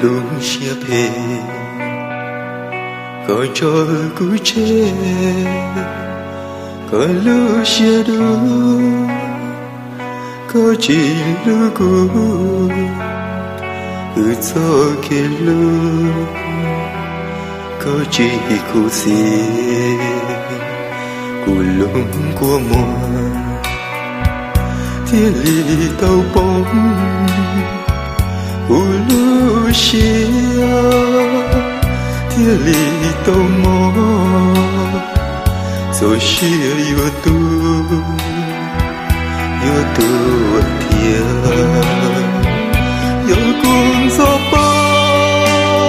Lub siab phem, koj tso kuv tseg, koj lub siab dub, koj tsis hlub kuv, kuv txoj kev hlub, koj tsis khuv xim, kuv lub kua muag thiaj li tau poob, kuv lub siab thiaj li tau mob, txoj sia yuav tu, yuav tu thiab. Yog kuv ntxov paub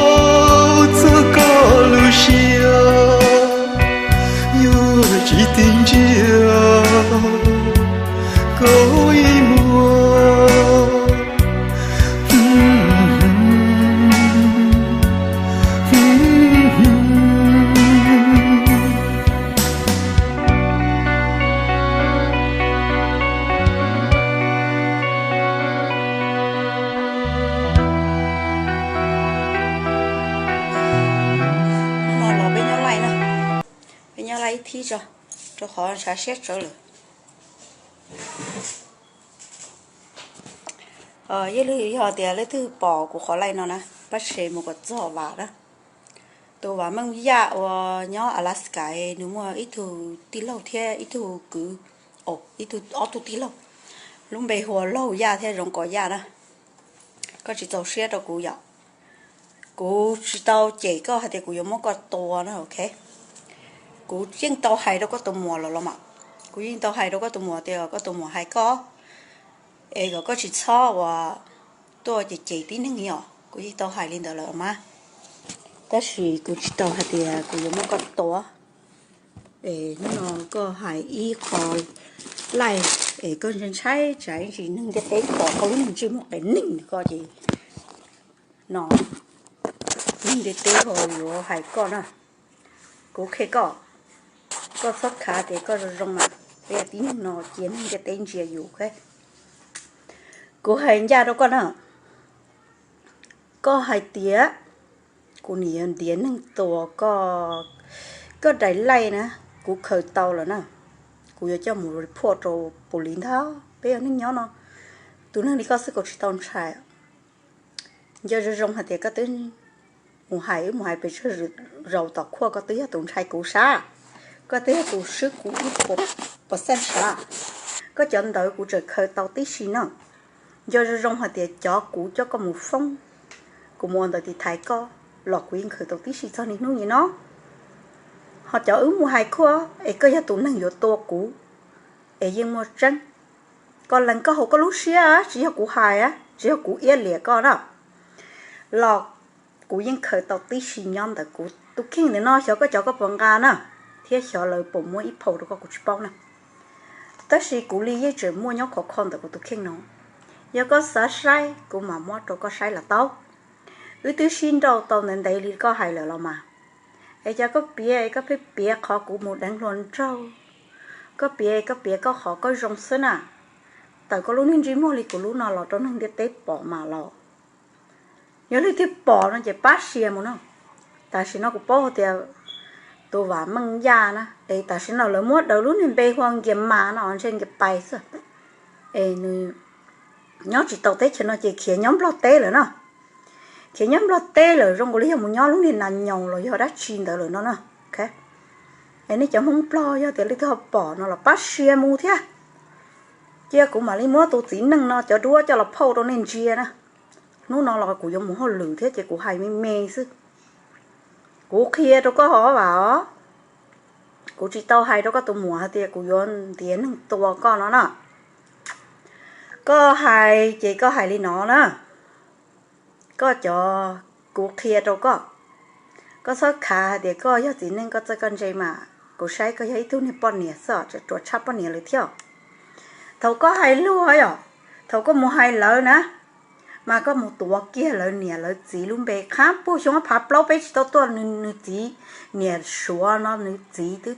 txog koj lub siab, yuav tsis tig ntsia koj ib muag. Hnub no los peb nyob laij na, peb nyob laij ib thib tso, rau qhov ntshav siab tsawv lawm. Yog li yog tias leej twg pom kuv qhov laij no na, pab share mus kom txog Vam na. Tus Vam Meej Yaj uas nyob Alaska, nws muaj ib tug tij laug thiab ib tug kwv, ib tug, ob tug tij laug, lub npe hu ua Laug Yaj thiab Zoov Kos Yaj na. Koj tsis txaus siab rau kuv yom? Kuv tsis tau cem koj hais tias kuv yuav muab koj tua na, ok. Kuv yeej tau hais rau koj tus muam lawm los mas. Kuv yeej tau hais rau koj tus muam tias koj tus muam hais koj, es kom koj tsis txhob uas tuaj cem cem tib neeg os. Kuv yeej tau hais li ntawd lawm mas. Tab sis kuv tsis tau hais tias kuv yuav muab koj tua. Es hnub no koj hais ib qho laij, es koj ntshai ntshai tsam ib ntsis neeg ntiaj teb pom koj lub ntsej muag qias neeg koj ces no, neeg ntiaj teb ho yuav hais koj na. Kuv qhia koj, koj txhob khav tias koj zoo zoo mas, peb tib neeg no cia neeg ntiaj teb ntsia yus. Kuv hais ncaj rau koj na, koj hais tias kuv nim yuav ntiav neeg tua koj, koj daim laij na, kuv khaws tau lawm na, kuv yuav coj mus report rau police ntag. Peb yog neeg nyob no, tus neeg li koj xwb kuv tsis tau ntshai. Nco zoo zoo hais tias koj twb mus hais, wb mus hais pes tsawg zaus tom khuaj, koj twb yog tus ntshai kuv sab, koj twb yog tus swb kuv ib puas percent sab. Koj cov ntawd kuv tseem khaws tau tib si no. Nco zoo zoo hais tias cov kuv coj koj mus foob, kuv mus ua ntawv tiv thaiv koj los kuv yeej khaws tau tib si txog niaj hnub nim no. Ho cov wb mus hais khuaj es koj yog tus neeg yuav tua kuv, es yeej muaj tseeb. Koj lees koj hauv koj lub siab, tsis yog kuv hais, tsis yog kuv iab liam koj na, los kuv yeej khaws tau tib si nyob ntawm kuv tus kheej ntawm no, xyov koj cov koj puas nqa na, thiab xyov lawv puas muab ib phau rau koj kuv tsis paub na. Tab sis kuv li yeej tseem muaj nyob khov kho ntawm kuv tus kheej no. Yog koj xav saib kuv mam muab rau koj saib los tau. Wb twb sib nrauj tau ntev ntev li koj hais lawm los mas. Es cas koj piav es koj pheej piav qhov kuv mus deev hluas nraug, koj piav es koj piav koj qhov koj zoo xwb na. Tawm koj lub niag ntsej muag li kuv lub no los rau neeg ntiaj teb pom mas los. Yog leej twg pom no ces pab share mus no. Tam sim no kuv paub hais tias tus Vam Meej Yaj na, es tam sim no lawv muab daws lub niag npe hu ua Nkias Mas no, ntshe Nkias Pais xwb. Es nws nyob tsis tau teb chaws no ces khiav nyob Nplog teb lawm no. Khiav nyob Nplog teb lawm zoo nkaus li yog mus nyob lub niag nas nyaus los yog dab tsi ntawd lawm no na. Es nej cov Hmoob Nplog yog tias leej twg ho pom no los pab share mus thiab, cia kuv mam li muab tus txiv neej no cov duab coj los phauj rau nej ntsia na. Hnub no los kuv yuav mus hauj lwm thiab ces kuv hais me me xwb. Kuv qhia rau koj hov Vam os, kuv tsis tau hais rau koj tus muam hais tias kuv yuav ntiav neeg tua koj no na. Koj hais ces koj hais li no na. Koj cov, kuv qhia rau koj, koj txhob khav hais tias koj yog txiv neej koj txawj koj ntse mas. Kuv saib koj yog ib tug niag poj niam xwb, tseem ruam tshaj poj niam lawm thiab. Thaum koj hais luag yom, thaum koj mus hais lawv na, mas koj mus tuav kiag lawv niam lawv txiv lub npe. Qhab puag xyoo ob phav plaub peb tsis tau tuaj, nws txiv niam suav no, nws txiv twb,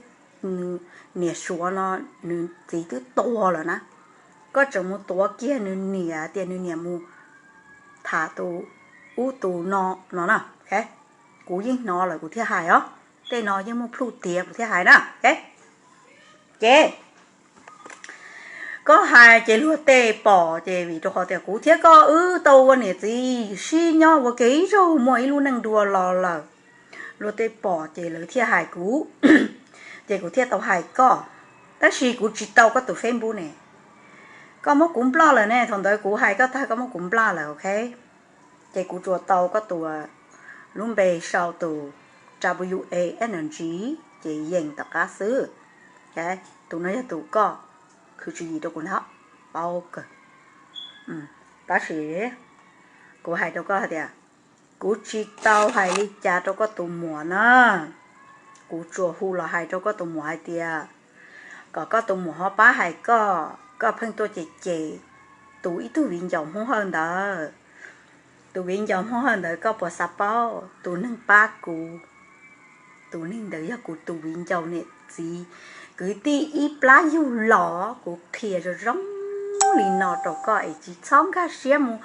niam suav no, nws txiv twb tuag lawm na. Koj tseem mus tuav kiag nws niam tias nws niam mus tham tus ub tus no no na. Kuv yeej hnov lawm kuv thiaj hais os, tej no yeej muaj plhuj tiav kuv thiaj hais na. Ces koj hais ces luag tej pom ces vim rau qhov tias kuv thiab koj wb tau ua niam txiv sib nyob ua ke ib zaug muaj ib lub neej dua los lawm, luag tej pom ces lawv thiaj hais kuv, ces kuv thiaj tau hais koj. Tab sis kuv tsis tau koj tus Facebook ne, koj muab kuv nploj lawm ne, thaum ntawd kuv hais koj tag koj muab kuv nploj lawm, ok. Ces kuv tsuas tau koj tus lub npe sau tus W A N G, ces yees tom qab xwb. Tus no yog tus koj khwv tswv yim rau kuv ntag, paub kawg. Tab sis kuv hais rau koj hais tias, kuv tsis tau hais li cas rau koj tus muam na. Kuv tsuas hu los hais rau koj tus muam hais tias, kom koj tus muam ho pab hais koj, koj pheej tuaj cem cem tus ib tug viv ncaus Hmoob Hawj ntawd. Tus viv ncaus Hmoob Hawj ntawd koj puas xav paub? Tus neeg pab kuv, tus neeg ntawd yog kuv tus viv ncaus niam txiv kwv tij ib plab yug los. Kuv qhia zoo zoo li no rau koj es tsis txhob nkag siab mus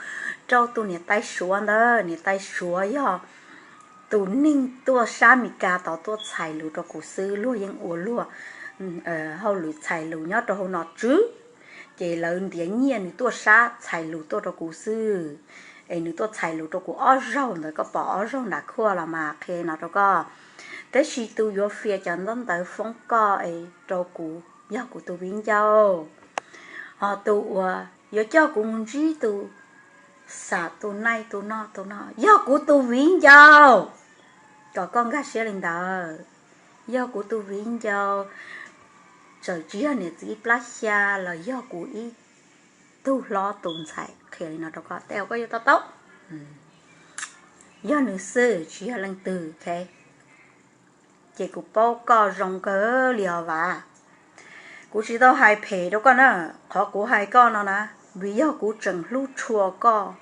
rau tus niam tais Suav ntawd. Niam tais Suav yog tus neeg tuaj sab Mes Kas tod tuaj txhais lus rau kuv xwb, luag yeej ua luag hauj lwm txhais lus nyob rau hauv nom tswv, ces lawv ntiav nyiaj nws tuaj sab txhais lus tuaj rau kuv xwb. Es nws tuaj txhais lus rau kuv ob zaug ntawd, koj pom ob zaug nram khuaj los mas qhia no rau koj. Tab sis tus yuav fias cov ntaub ntawv foob koj es rau kuv yog kuv tus viv ncaus, ho tus uas yuav coj kuv mus ntsib tus xam tus naij tus no tus no yog kuv tus viv ncaus. Kom koj nkag siab li ntawd, yog kuv tus viv ncaus, txawm tsis yog niam txiv ib plab xya los yog kuv ib tug hlob tus ntxhais. Qhia li no rau koj, tej zaum koj yuav to taub. Yog nws xwb tsis yog leej twg, ok. Ces kuv paub koj zoo kawg li os Vam. Kuv tsis tau hais phem rau koj na, qhov kuv hais koj no na, vim yog kuv tseem hlub tshua koj.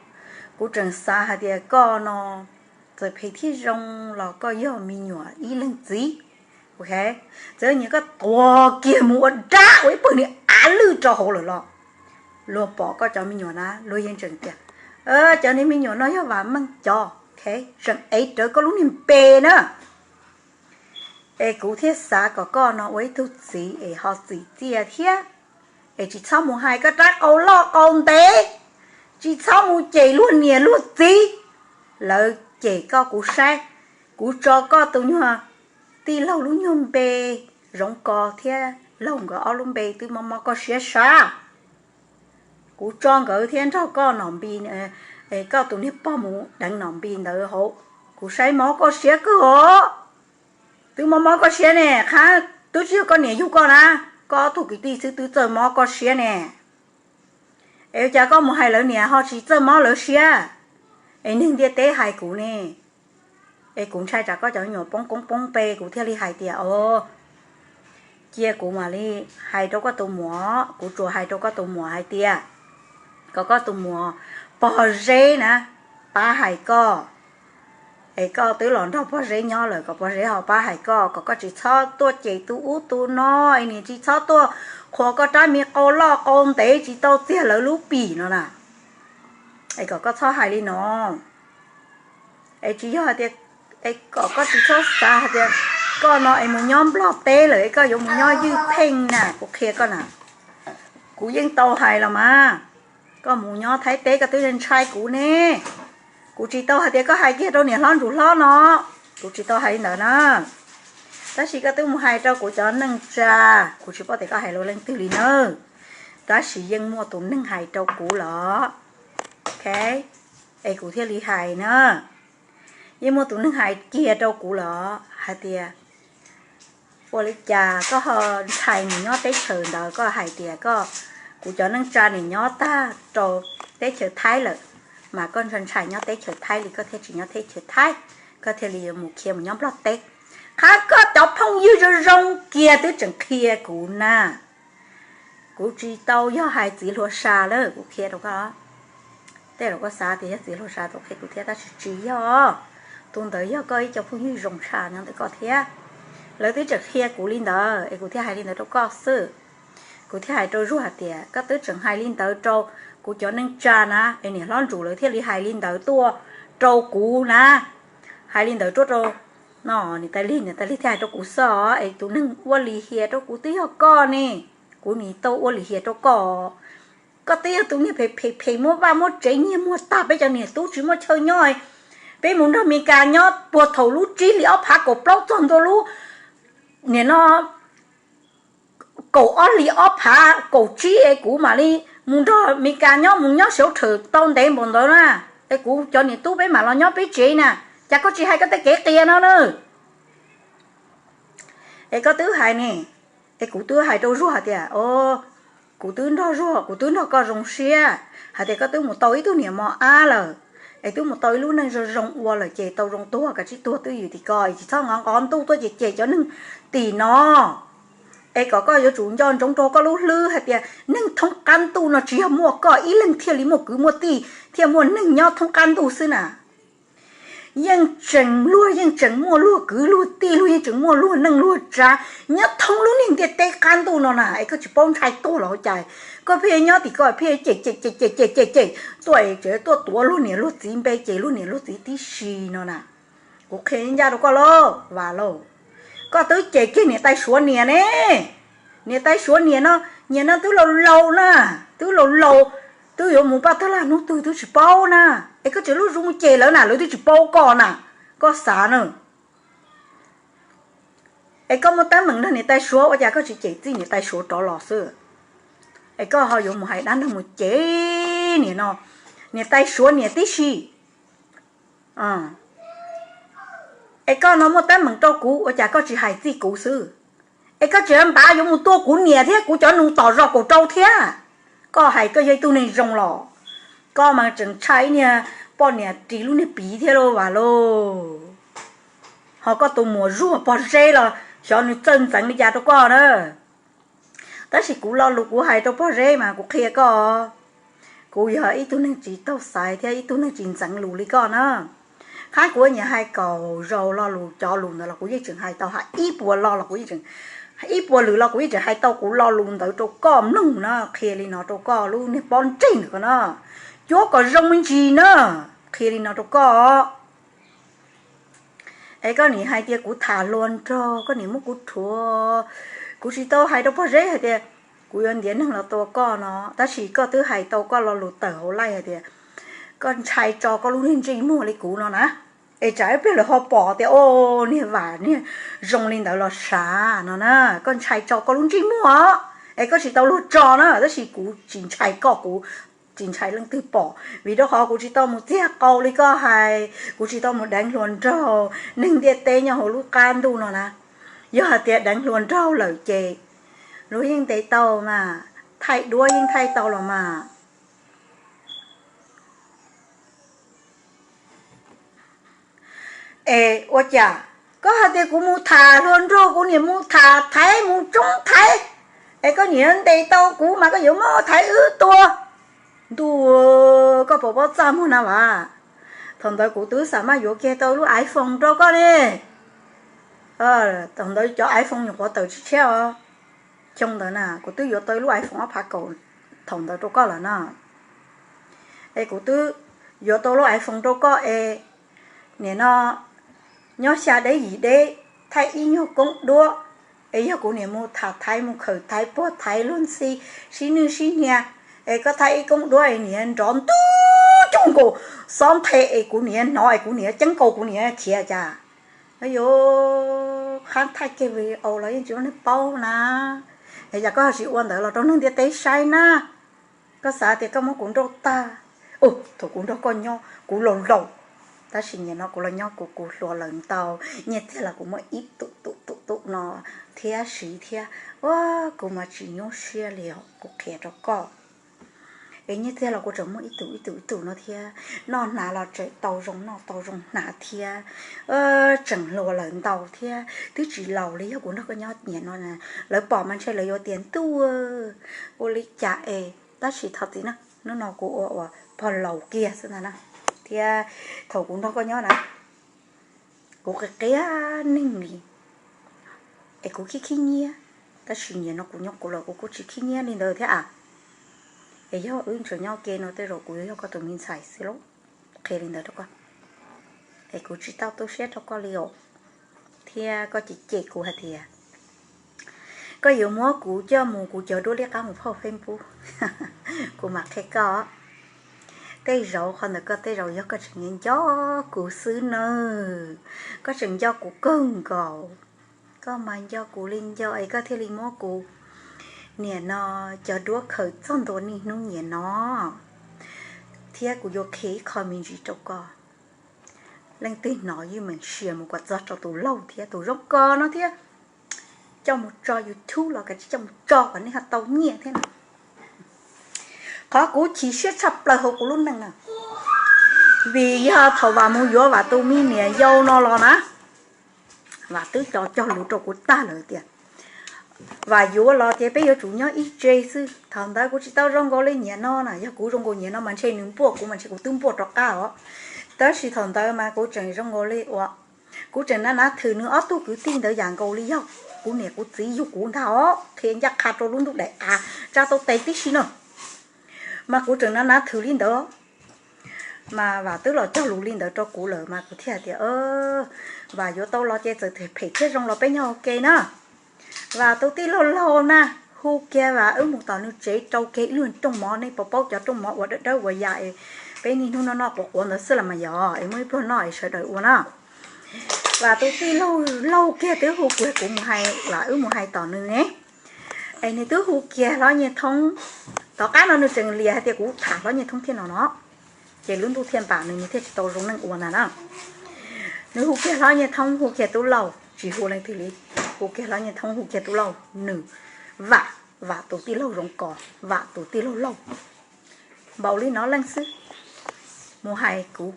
Kuv tseem xav hais tias koj no txawm phem thiab zoo los koj yog me nyuam ib leej txiv, ok. Txawm nyias koj tuag kiag mus ua dab ua ib pawg niag av lwj rau hauv lawm los luag pom koj cov me nyuam na luag yeej tseem tias, cov niag me nyuam no yog Vam Meej cov, ok. Tseem ev rawv koj lub niag npe na. Es kuv thiaj xav kom koj no ua ib tug txiv es ho txim txiaj thiab, es tsis txhob mus hais koj rab qau loj qau ntev, tsis txhob mus cem luag niam luag txiv. Lawv cem koj kuv saib, kuv tso koj tus nyuag tij laug lub nyuag npe Zoov Kos thiab laug nkawd ob lub npe twb mob mob koj siab sab. Kuv tso nkawd thiab nrog koj nom npi, koj tus niag pog mus deev nom npi ntawd hauv, kuv saib mob koj siab kawg os. Twb mob mob koj siab ne, qhab twb tsis yog koj niam yug koj na, koj ob tug kwv tij xwb twb txawj mob koj siab ne. Es ua cas koj mus hais lawv niam ho tsis txawj mob lawv siab? Es neeg ntiaj teb hais kuv ne, es kuv ntshai tsam koj cov me nyuam poob koob poob pe, kuv thiaj li hais tias, o, cia kuv mam li hais rau koj tus muam, kuv tsuas hais rau koj tus muam hais tias kom koj tus muam pog Zeb na pab hais koj. Es koj twb los nrog pog Zeb nyob lawm, kom pog Zeb ho pab hais koj, kom koj tsis txhob tuaj cem tus ub tus no, es niam tsis txhob tuaj qhuas koj rab me qau loj qau ntev tsis tau txiag lawv lub pim no na. Es kom koj txhob hais li no. Es tsis yog hais tias, es kom koj tsis txhob xav hais tias koj no es mus nyob Nplog teb lawm es koj yuav mus nyob ywj pheej na, kuv qhia koj na. Kuv yeej tau hais los mas, koj mus nyob Thaib teb koj twb ntshai kuv ne. Kuv tsis tau hais tias koj hais kiag rau niam hlob ntsuag hlob no, kuv tsis tau hais li ntawd na. Tab sis koj twb mus hais rau kuv cov neej tsa, kuv tsis paub tias koj hais rau leej twg li na, tab sis yeej muaj tus neeg hais rau kuv los, ok, es kuv thiaj li hais na. Yeej muaj tus neeg hais kiag rau kuv los hais tias, ua li cas koj ho ntshai mus nyob teb chaws ntawd, koj hais tias koj, kuv cov neej tsa nim nyob tag rau teb chaws Thaib lawm, mas koj ntshai ntshai nyob teb chaws Thaib li koj thiaj tsis nyob teb chaws Thaib, koj thiaj li mus khiav mus nyob Nplog teb. Qhab koj cov phooj ywg zoo zoo kiag twb tseem qhia kuv na. Kuv tsis tau yog hais txiv hluas Sa lawm, kuv qhia rau koj. Tej zaum koj xav tias yog txiv hluas Sa tus qhia kuv thiab, tab sis tsis yog. Tus ntawd yog koj ib co phooj ywg zoo tshaj nyob ntawm koj thiab. Lawv twb tseem qhia kuv li ntawd es kuv thiaj hais li ntawd rau koj xwb. Kuv thiaj hais rau Zuag hais tias koj twb tseem hais li ntawd rau kuv cov neej tsa na, es niam hlob Ntsuag lawv thiaj li hais li ntawd tuaj rau kuv na. Hais li ntawd rau, no, niam tais Lig, niam tais Lig thiaj hais rau kuv xwb os, es tus neeg ua lim hiam rau kuv twb yog koj ne. Kuv nim tau ua lim hiam rau koj. Koj twb yog tus niag phem phem phem muab vaj muab tsev nyiag muag tag peb cov niam tub tsis muaj chaw nyob. Peb mus nrog Mes Kas nyob puag thaum lub tsib hlis ob phav kaum plaub txog ntua lub nim no kaum ob hlis ob phav kaum tsib es kuv mam li mus nrog Mes Kas nyob, mus nyob shelter tau ntev npaum ntawd na, es kuv cov niam tub peb mam los nyob peb tsev na. Cas koj tsis hais koj tej kev qias no na? Es koj twb hais ne, es kuv twb hais rau Zuag hais tias, o, kuv twb nrog Zuag, kuv twb nrog koj zoo siab hais tias koj twb mus tau ib tug niam mos ab lawm, es twb mus tau ib lub neej zoo zoo ua lawm ces tau zoo tuag, kav tsij tuag twj ywm tim ko, tsis txhob nqov nqov ntuj tuaj cem cem cov neeg tim no. Es kom koj yuav tsum nco ntsoov rau koj lub hlwb hais tias neeg thoob qab ntuj no tsis yog muaj koj ib leeg thiaj li muaj kwv muaj tij thiaj muaj neeg nyob thoob qab ntuj xwb na. Yeej tseem luag, yeej tseem muaj luag kwv luag tij, luag yeej tseem muaj luag neej luag tsav nyob thoob lub niag ntiaj teb qab ntuj no na, es koj tsis paub ntshai tuag los ua cas? Koj pheej nyob tim ko pheej cem cem cem cem cem cem cem tuaj, tuaj tuav luag niam luag txiv npe, cem luag niam luag txiv tib si no na. Kuv qhia ncaj rau koj lauj, Vas lauj, koj twb cem kiag niam tais Suav niam ne. Niam tais Suav niam no, niam no twb laus laus na, twb laus laus, twb yuav mus paj tag laj hnub twg twb tsis paub na, es koj tseem lub zoo mus cem lawv na, lawv twb tsis paub koj na, koj xav na. Es koj muaj teeb meem nrog niam tais Suav ua cas koj tsis cem txij niam tais Suav rov los xwb? Es koj ho yuav mus hais dab neeg mus cem niam no, niam tais Suav niam tib si. Es koj no muaj teeb meem rau kuv ua cas koj tsis hais txij kuv xwb? Es koj tseem npav yuav mus tua kuv niam thiab kuv cov nus tom zos kaum rau thiab. Koj hais koj yog ib tug neeg zoo los, koj mas tseem ntshai ib niag poj niam ris lub niag piv thiab lauj, Vas lauj. Ho koj tus muam Zuag Pog Zeb los xyov nws txawj ntxeev li cas rau koj na. Tab sis kuv lo lus kuv hais rau Pog Zeb mas kuv qhia koj, kuv yog ib tug neeg tsis taug xaiv thiab ib tug neeg tsis ntxeev lus li koj na. Qhov kuv nyiam hais kaum zaus lo lus cov lus ntawd los kuv yeej tseem hais tau, hais ib puas lo los kuv yeej tseem, ib puas lwm los kuv yeej tseem hais tau kuv lo lus ntawd rau koj mloog na. Qhia li no rau koj lub niag pob ntseg ntawm ko na, cuab kom zoo me ntsis na. Qhia li no rau koj. Es koj nim hais tias kuv tham hluas nraug, koj nim muab kuv rhuav. Kuv tsis tau hais rau Pog Zeb hais tias kuv yuav ntiav neeg los tua koj no, tab sis koj twb hais tau koj lo lus tawm hauv live hais tias koj ntshai tso koj lub niag ntsej muag li kuv no na. Es tsam ib pliag lawv ho pom tias, o, niag Vam niag zoo li ntawd los sav no na, koj ntshai tso koj lub ntsej muag os. Es koj tsis tau luag tso na, tab sis kuv tsis ntshai koj, kuv tsis ntshai leej twg pom, vim rau qhov kuv tsis tau mus txiag qau li koj hais, kuv tsis tau mus deev hluas nraug. Neeg ntiaj teb nyob hauv lub qab ntuj no na, yog hais tias deev hluas nraug lawm ces luag yeej ntes tau mas, thaij duab yeej thaij tau los mas. Es ua cas koj hais tias kuv mus tham hluas nraug, kuv niam mus tham thaiv mus tsoob thaiv, es koj niam ntes tau kuv mas koj yuav muab thaiv wb tua. Ntuj, koj puas paub txaj muag na Vam? Thaum ntawd kuv twb xav mas yuav kiag tau lub iPhone rau koj ne. Thaum ntawd cov iPhone nyuam qhuav tawm tshiab tshiab os. Xyoo ntawd na kuv twb yuav tau lub iPhone ob phav kaum, thaum ntawd rau koj lawm na. Es kuv twb yuav tau lub iPhone rau koj es, nim no nyob xya deb yim deb, thaij ib nyuag koob duab, es yog kuv niam mus tham thaiv mus khawm thaiv puag thaiv luag ntxhi, sib nwj sib hnia, es koj thaij ib koob duab es niam nrov ntuj cuj nkaus xob nthe es kuv niam hnov es kuv niam ceeb nkaus kuv niam khiav cas. Yuav qhab thaij kiag video los yeej tsis muaj neeg paub na. Es yog koj ho tsis ua ntawd los rau neeg ntiaj teb saib na, koj xav tias koj muab kuv nrauj tag. Thaum kuv nrog koj nyob kuv laus laus, tab sis nim no kuv los nyob kuv kuv hluas lawm ntau, nyiaj txiag los kuv muaj ib tum tum tum tum no thiab siv thiab. Ua, kuv mas tsis nyuaj siab li os, kuv qhia rau koj. Es nyiaj txiag los kuv tseem muaj ib tum ib tum ib tum no thiab, noj hnav los tseem tau zoo noj tau zoo hnav thiab, tseem hluas lawm ntau thiab, twb tsis laus li. Yog kuv nrog koj nyob nim no, lawv pom mas ntshe lawv yuav tias ntuj, ua li cas es, tab sis thov txim na, hnub no kuv ua ua pog laus kiag xwb ntag na. Thiab thaum kuv nrog koj nyob na, kuv qia qia neeg li, es kuv khib khib nyiab, tab sis nim no kuv nyob kuv lawm kuv kuj tsis khib nyiab li ntawd thiab a. Es yog wb tseem nyob ke no tej zaum kuv yuav yog koj tus me ntxhais xwb lauj. Qhia li ntawd rau koj. es kuv tsis tau tu siab rau koj li os. Thiab koj cem cem kuv hais tias koj yuav muab kuv coj mus kuv cov duab liab qab mus phauj Facebook, kuv mam qhia koj. Tej zaum qhov ntawd koj tej zaum yog koj tseem nco kuv xwb nawb. Koj tseem nco kuv kawg nkaus. Koj mas nco kuv li nco es koj thiaj li muab kuv niam no cov duab khaws txog ntua niaj hnub niam no. Thiab kuv yuav qhia ib qho me ntsis rau koj. Leej twg hnov ywj meem sia mus kom txog rau tus laug thiab tus zoo ko no thiab, coj mus tso YouTube los kav tsij coj mus tso kom nej ho tau nyiaj thiab no. Qhov kuv chim siab tshaj plaws hauv kuv lub neej na, vim yog thaum Vam mus yuav Vam tus me niam yau no los na, Vam twb cog cog lus rau kuv tag lawm tias Vam yuav los ces peb yuav tsum nyob ib tse xwb. Thaum ntawd kuv tsis tau zoo nkaus li niam no na, yog kuv zoo nkaus niam no mas ntshe nws npuaj kuv mas ntshe kuv twb npuaj rov qab os. Tab sis thaum ntawd mas kuv tseem zoo nkaus li uas kuv tseem nav nav thwm nws ob tug kwv tij ntawd yam nkaus li yog kuv niam kuv txiv yug kuv ntag os, qhia ncaj qha rau lub ntuj daim av tsa tau tes tib si no. Mas kuv tseem nav nav thwm li ntawd, mas Vam twb los cog lus li ntawd rau kuv lawm mas kuv thiaj tias, Vam yuav tau los ces txawm phem thiab zoo los peb nyob ua ke na. Vam tus tij laug laug na, hu kiag Vam wb mus tom nws tsev rau kiag ib lub rooj mov, nej puas paub cov rooj mov uas dawb dawb uas ya es peb niaj hnub noj noj quav quav ntawd xwb los mas yog es muaj ib pluag noj es sawv daws ua na. Vam tus tij laug laug kiag twb hu kiag kuv mus hais, Vam wb mus hais tom nws ne. Es nws twb hu kiag hlob Nyiaj Thoob, tom qab no nws tseem liam hais tias kuv tham hlob Nyiaj Thoob thiab no no, ces lub ntuj thiaj npam nws, nws thiaj tsis tau zoo neej ua ntag na. Nws hu kiag hlob Nyiaj Thoob, hu kiag tub Lauj, tsis hu leej twg li, hu kiag hlob Nyiaj Thoob, hu kiag tub Lauj, nws, Vam, Vam tus tij laug Zoov Kos, Vam tus tij laug laug, npaum li no leej xwb, mus hais kuv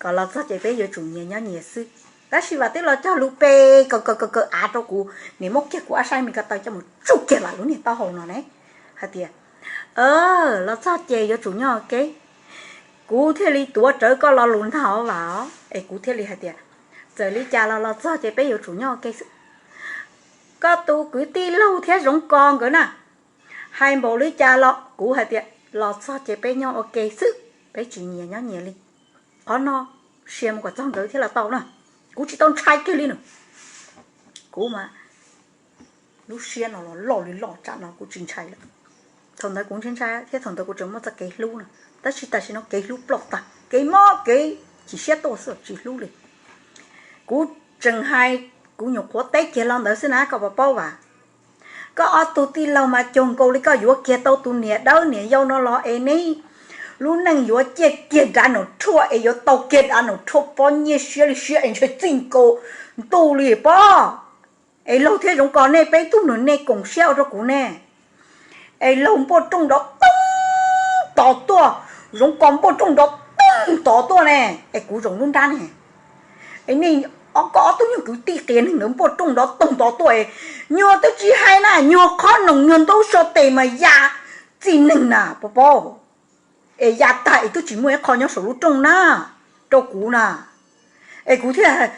kom los txog ces peb yuav tsum nyias nyob nyias xwb. Tab sis Vam twb los cog lus pes kaw kaw kaw kaw av rau kuv, nim muab kiag kuv ob sab me ko taw coj mus tsuj kiag Vam lub niag taub hau no ne, hais tias, los txog ces yuav tsum nyob ua ke. Kuv thiaj li tuav rawv koj lo lus ntag Vam os, es kuv thiaj li hais tias, txawm li cas los los txog ces peb yuav tsum nyob ua ke xwb. Koj tus kwv tij laug thiab Zoov Kos nkawd na, hais npaum li cas los kuv hais tias los txog ces peb nyob ua ke xwb, peb tsis nyias nyob nyias li. Qhov no sia mus kom txog nkawd thiab los tau na, kuv tsis tau ntshai kiag li na. Kuv mas lub siab no los loj li loj tsam no kuv tsis ntshai lawm. Thaum ntawd kuv ntshai ntshai thiab thaum ntawd kuv tseem muaj txoj kev hlub na, tab sis tam sim no kev hlub ploj tag, kev mob kev chim siab tuaj xwb tsis hlub li. Kuv tseem hais, kuv nyuam qhuav teb kiag lo ntawd xwb na, koj puas paub Vam? Koj ob tug tij laug mas cuag nkaus li koj yuav kiag tau tus niam dawb niam yau no los es neb lub neej yuav ciaj kiag dav num rhuaj es yuav tau kiag dav num rhuaj pob nyiaj siab li siab es ntshe txij nkaus ntuj li pob. Es Laug thiab Zoov Kos nej peb tug nus nej koom siab ua rau kuv ne. Es Laug npuaj rooj nrov toog tod tuaj, Zoov Kos npuaj rooj nrov toog tod tuaj ne, es kuv zoo lub nrab ne. Es nej, koj ob tug nyuag kwv tij qias neeg ntawd npuaj rooj nrov toog tod tuaj es nyuag twb tsis hais na, nyuag qhob noom nyuag ntaub so tes mas ya txij neeg na puas paub? Es ya tag es twb tsis muaj ib qho nyob saum lub rooj na, rau kuv na. Es kuv thiaj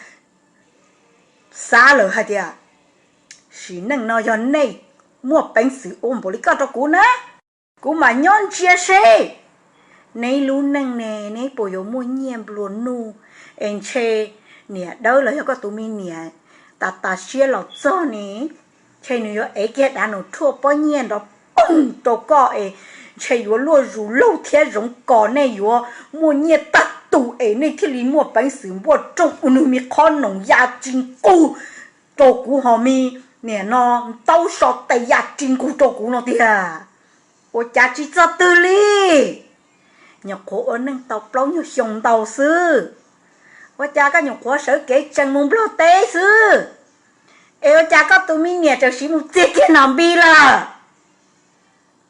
xav lawm hais tias sim neej no yog nej muaj peev xwm ua npaum li koj rau kuv na, kuv mam nyob ntsia seb neb lub neej ne neb puas yuav muaj nyiaj nplua nuj. Es ntshe niam dawb los yog koj tus me niam tas tas siab los txog ne, ntshe nws yuav ev kiag dav num rhuaj pob nyiaj nrov poog rau koj es ntshe yuav luaj zus Laug thiab Zoov Kos nej yuav muaj nyiaj tag tus es nej thiaj li muaj peev xwm npuaj rooj ua nws me qhob noom ya tsis nqug rau kuv ho me niam no ntaub so tes ya tsis nqug rau kuv no tiag. Ua cas tsis txog twg li? Nyuam qhuav ua neej tau plaub nyuag xyoo ntau xwb, ua cas koj nyuam qhuav sawv kev tsees mus Nplog teb xwb? Es ua cas koj tus me niam txawm siv mus txiag kiag Nam Npis lawm?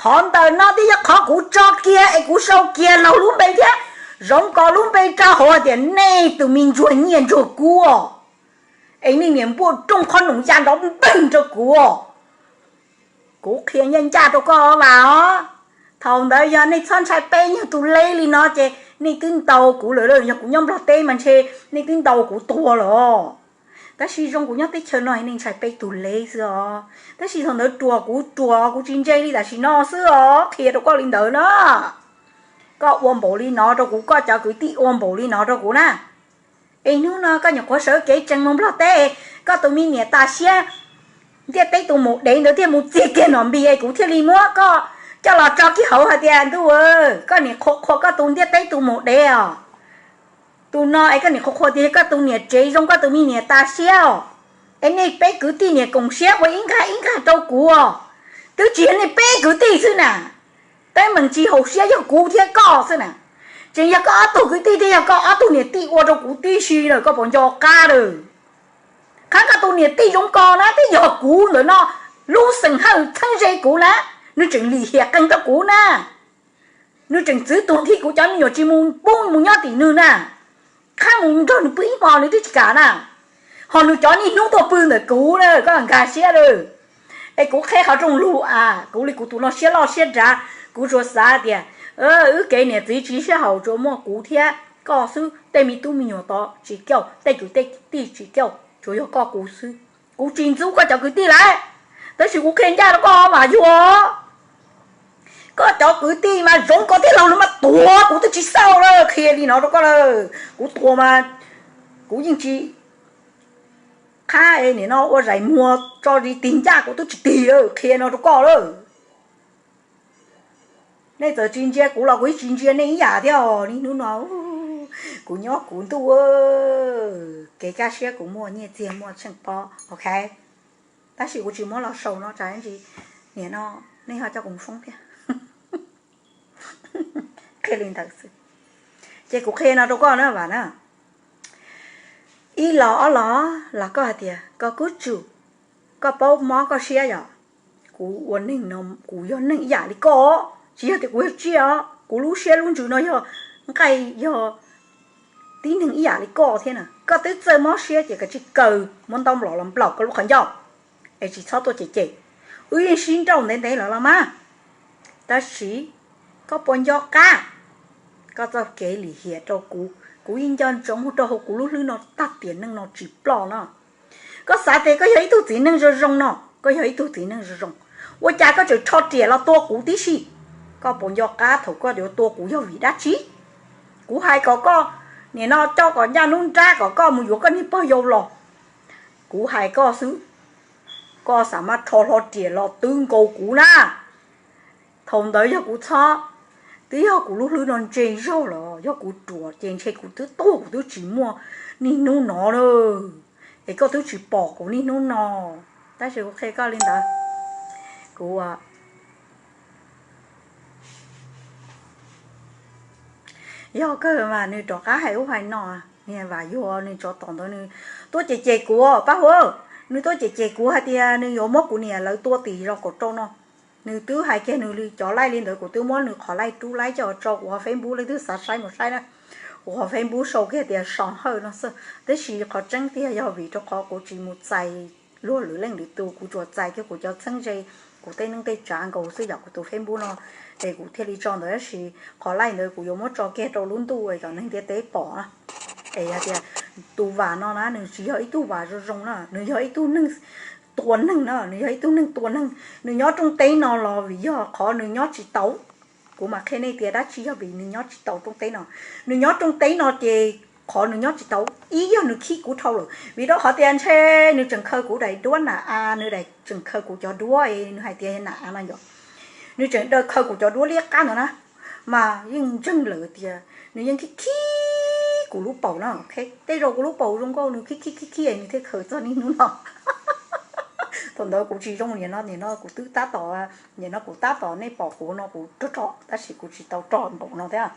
Qhov ntawm no twb yog qhov kuv tso kiag es kuv sau kiag Laug lub npe thiab Zoov Kos lub npe rau hauv tias nej tus me ntsuag nyiaj ntsuag kub os, es nej niam npuaj rooj qhob noom ya nrov npeeg rau kuv os. Kuv qhia ncaj ncaj rau koj Vam os, thaum ntawd yog nej txhob ntshai peb nyuag tus leb li no ces nej twb ntaus kuv lawm, yog kuv nyob Nplog teb mas ntshe nej twb ntaus kuv tuag lawm os. Tab sis zoo kuv nyob teb chaws no nej ntshai peb tus leb xwb os. Tab sis thaum ntawd ruam kuv ruam kuv tsis ntse li tam sim no xwb os, qhia rau koj li ntawd na. Koj ua npaum li no rau kuv, koj cov kwv tij ua npaum li no rau kuv na. Es hnub no koj nyuam qhuav sawv kev tsees mus Nplog teb, koj tus me niam tas siab ntiaj teb tus maum dev ntawd thiaj mus txiag kiag Nom Npis es kuv thiaj li muab koj coj los tso kiag hauv hais tias, ntuj, koj niam qhuas qhuas koj tus ntiaj teb tus maum dev os. Tus no es koj niam qhuas qhuas tias yog koj tus niam tsev zoo koj tus me niam tas siab os. Es nej peb kwv tij niam koom siab ua ib nqag ib nqag rau kuv os. Twb tsis yog nej peb kwv tij xwb na, teeb meem tsis haum siab yog kuv thiab koj xwb na. Tseem yog koj ob tug kwv tij thiab yog koj ob tug niam tij ua rau kuv tib si lawm, koj puas nco qab lawm? Qhov koj tus niam tij zoo ko na twb yog kuv ntawm no, lub xeem Hawj txheeb ze kuv na, nws tseem lim hiam qees rau kuv na. Nws tseem txwv tuag nthi kuv cov me nyuam tsis mus pub mus nyob tim nws na. Qhab mus nrog nws pw ib hmo nws twb tsis kam na. Ho nws cov niaj hnub tuaj pw ntawm kuv na, koj nkag siab lawm. Es kuv qhia qhov rooj lug a, kuv li kuv tus no siab loj siab dav, kuv tsuas xav tias wb kev niam txiv tsis sib haum tsuas muaj kuv thiab koj xwb, tej me tub me nyuam tod tsis kauj, tej kwv tej tij tsis kauj, tsuas yog koj kuv xwb. Kuv tsis ntxub koj cov kwv tij lawm, tab sis kuv qhia ncaj rau koj mas yog koj cov kwv tij mas zoov koj tij laug lawv mas tuag kuv twb tsis xauj lawm, qhia li no rau koj lawm. Kuv tuag mas kuv yeej tsis qhab nim no ua zais muag tso zis tig ncaj kuv twb tsis tig lawm, qhia no rau koj lawm. Nej txawm tsis ntsia kuv los kuv yeej tsis ntsia nej ib yam thiab os. Niaj hnub no kuv nyob kuv ntuj, kev kaj siab kuv muaj, nyiaj txiag muaj, tsheej pob, ok. Tab sis kuv tsis muab los sau no tsam ntsis nim no nej ho coj kuv mus foob thiab. Qhia li ntawd xwb. Ces kuv qhia no rau koj na Vam na. Ib los ob los los koj hais tias koj kub tsum, koj paub mob koj siab yom. Kuv ua neeg no kuv yog neeg ib yam li koj, tsis yog tias kuv yog tsiaj os, kuv lub siab lub ntsws no yog nqaij, yog tib neeg ib yam li koj thiab na. Koj twb txawj mob siab ces koj tsis kaw muab ntaub nplaum los nplaum koj lub qhov ncauj, es tsis txhob tuaj cem cem. Wb yeej sib nrauj ntev ntev lawm los mas, tab sis koj puas nco qab koj txoj kev lim hiam rau kuv? Kuv yeej nco ntsoov rau hauv kuv lub hlwb no tag tiam neej no tsis ploj no. Koj xav tias koj yog ib tug txiv neej zoo zoo no, koj yog ib tug txiv neej zoo zoo, ua cas koj tseem rho riam los tua kuv tib si? Koj puas nco qab thaum koj yuav tua kuv yog vim dab tsi? Kuv hais kom koj nim no coj kom ncaj nub nrab kom koj mus yuav koj niag pog yau los. Kuv hais koj xwb, koj xav mas rho hlo riam los twb nkaus kuv na. Thaum ntawd yog kuv txhob, twb yog kuv lub hlwb no ntse zog los yog kuv ruam ces ntshe kuv twb tuag kuv twb tsis muaj niaj hnub no na. Es koj twb tsis pom kuv niaj hnub no, tab sis kuv qhia koj li ntawd. Kuv yog kawg mas nws rov qab hais ub hais no, niag Vam Yuag nws tsov tom ntawd nws tuaj cem cem kuv, Paj Huab, nws tuaj cem cem kuv hais tias nws yuav muab kuv niam lawv tua tim zos kaum rau no. Nws twb hais kiag nws li cov laij li ntawd, kuv twb muab nws qhov laij rub laib coj tso kuv qhov Facebook, leej twg xav saib mus saib na. Kuv qhov Facebook sau kiag tias Soo Hawj no xwb, tab sis qhov tseeb tiag yog vim rau qhov kuv tsis mus txais luag lwm leej lwm tus, kuv tsuas txais kiag kuv cov txheeb ze, kuv tej neej tej tsav nkaus xwb yom, kuv tus Facebook no. Es kuv thiaj li tso ntawd, tab sis qhov laij ntawd kuv yuav muab tso kiag rau lub ntuj es kom neeg ntiaj teb pom. Es yog tias tus Vam no na nws tsis yog ib tug Vam zoo zoo na, nws yog ib tug neeg tua neeg na, nws yog ib tug neeg tua neeg. Nws nyob rooj teb no los vim yog qhov nws nyob tsis tau. Kuv mam qhia nej tias dab tsi yog vim nws nyob tsis tau rooj teb no. Nws nyob rooj teb no ces qhov nws nyob tsis tau, ib yog nws khib kuv dhau lawm, vim rau qhov tias ntshe nws tseem khaws kuv daim duab na a, nws daim tseem khaws kuv cov duab es nws hais tias na a no yom. Nws tseem daws khaws kuv cov duab liab qab ntawd na, mas yeej ntseeg lawm tias nws yeej khib khib kuv lub paum na. Tej zaum kuv lub paum zoo nkauj nws khib khib khib khib nws thiaj khaws txog niaj hnub no. Thaum ntawd kuv tsis zoo, nim no, nim no kuv twb tab tom, nim no kuv tab tom nej pom kuv no kuv rog rog tab sis kuv tsis tau rog npaum no thiab.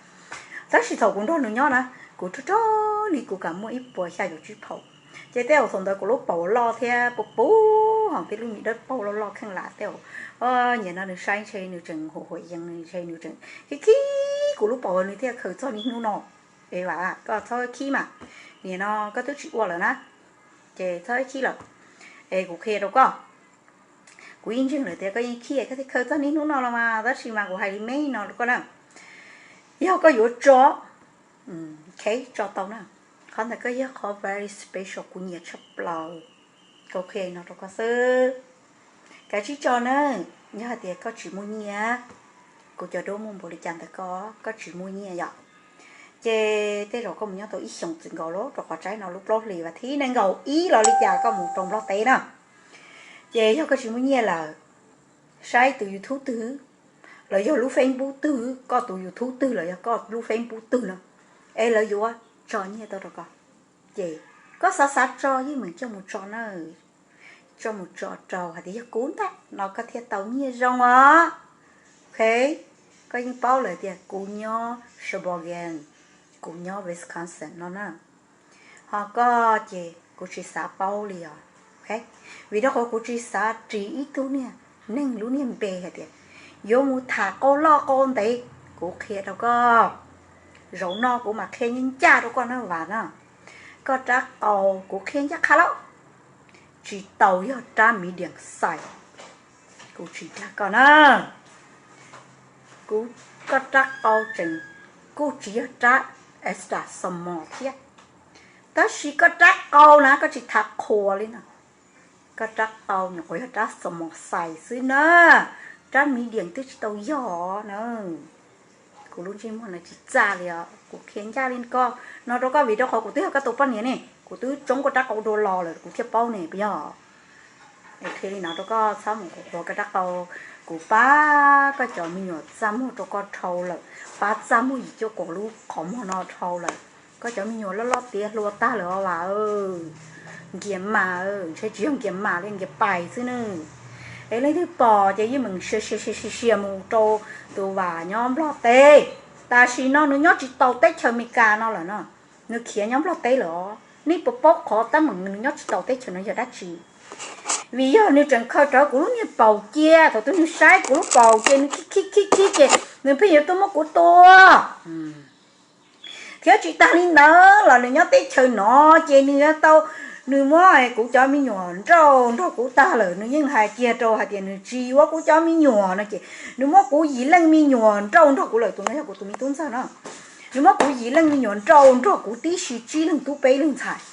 Tab sis thaum kuv nrog nws nyob na, kuv rog rog li kuv kam muaj ib puas xya caum tsib phaum. Ces tej zaum thaum ntawd kuv lub paum loj thiab puv puv ho tej lub me dawb paug loj loj kheej lam tej zaum, nim no nws saib ntshe nws tseem huam huam yees, nws ntshe nws tseem khib khib kuv lub paum nws thiaj khaws txog niaj hnub no. Es Vam, koj txhob khib mas, nim no koj twb tsis ua lawm na, ces txhob khib lawm. Es kuv qhia rau koj, kuv yeej ntseeg lawm tias koj yeej khib koj thiaj khaws txog niaj hnub no los mas, tab sis mas kuv hais li me no rau koj na, yog koj yuav tso, ok, tso tau na. Qhov ntawd koj yog qhov very special, kuv nyiam tshaj plaws. Kuv qhia no rau koj xwb. Kav tsij tso na, yog hais tias koj tsis muaj nyiaj, kuv cov duab muaj npaum li cas ntawm koj, koj tsis muaj nyiaj yom. Ces tej zaum koj mus nyob tau ib xyoos txwm nkaus los rau qhov tsaib no lub plaub hlis vas thib nees nkaum ib los li cas koj mus rau Nplog teb na. Ces yog koj tsis muaj nyiaj lawm, saib tus YouTube twg, los yog lub Facebook twg, koj tus YouTube twg los yog koj lub Facebook twg no, es lawv yuav tso nyiaj tuaj rau koj, ces koj xav xav tso yeej meem coj mus tso na, coj mus tso rau hais tias yog kuv ntag no koj thiaj tau nyiaj zoo os. Ok, koj yeej paub lawm tias kuv nyob Sheboygan, kuv nyob Wisconsin no na. Ho koj ces kuv tsis xav paub li os. Vim rau qhov kuv tsis xav ris ib tug niag neeg lub niag npe hais tias yuav mus tham qau loj qau ntev. Kuv qhia rau koj, zaum no kuv mam qhia ncaj ncaj rau koj na Vas na. Koj rab qau, kuv qhia ncaj qha lawm, tsis tau yog rab medium size, kuv tsis dag koj na. Kuv, koj rab qau tseem kuj tsis yog rab extra small thiab, tab sis koj rab qau na koj tsis tham qhuas li no. Koj rab qau nyuam qhuav yog rab small size xwb na, rab medium twb tsis tau yog na. Kuv lub ntsej muag no tsis txaj li os, kuv qhia ncaj li koj no rau koj vim rau qhov kuv twb yog koj tus poj niam ne, kuv twb tsoob koj rab qau dua los lawm kuv thiaj paub ne puas yog? Qhia li no rau koj, txhob mus qhuas koj rab qau. Kuv pab koj cov me nyuam txaj muag rau koj dhau lawm, pab txaj muag yim cuaj kaum lub qhov muag no dhau lawm. Koj cov me nyuam loj loj tiav hluas tag lawm os Vas. Nkias mas, ntshe tsis yog nkias mas li, nkias pais xwb ne. Es leej twg pom ces yeej meem sia sia sia sia mus rau tus Vas nyob Nplog teb. Tam sim no nws nyob tsis tau teb chaws Amelikas no lawm no, nws khiav nyob Nplog teb lawm os. Nej puas paub qhov teeb meem nws nyob tsis tau teb chaws no yog dab tsi? Vim yog nws tseem khaws rawv kuv lub niag paus cia, thaum twg nws saib kuv lub paus ces nws khib khib khib khib ces nws pheej yuav tuaj muab kuv tua. Thiab tsis tag li ntawd los nws nyob teb chaws no ces nws yuav tau, nws muab kuv cov me nyuam nrauj nrog kuv tag lawm, nws yeej hais kiag rau hais tias nws tsis yuav kuv cov me nyuam no ces nws muab kuv yim leej me nyuam nrauj nrog kuv lawm. Tus no yog kuv tus me tub ntxawg no, nws muab kuv yim leej me nyuam nrauj nrog kuv tib si, tsib leeg tub peb leeg ntxhais,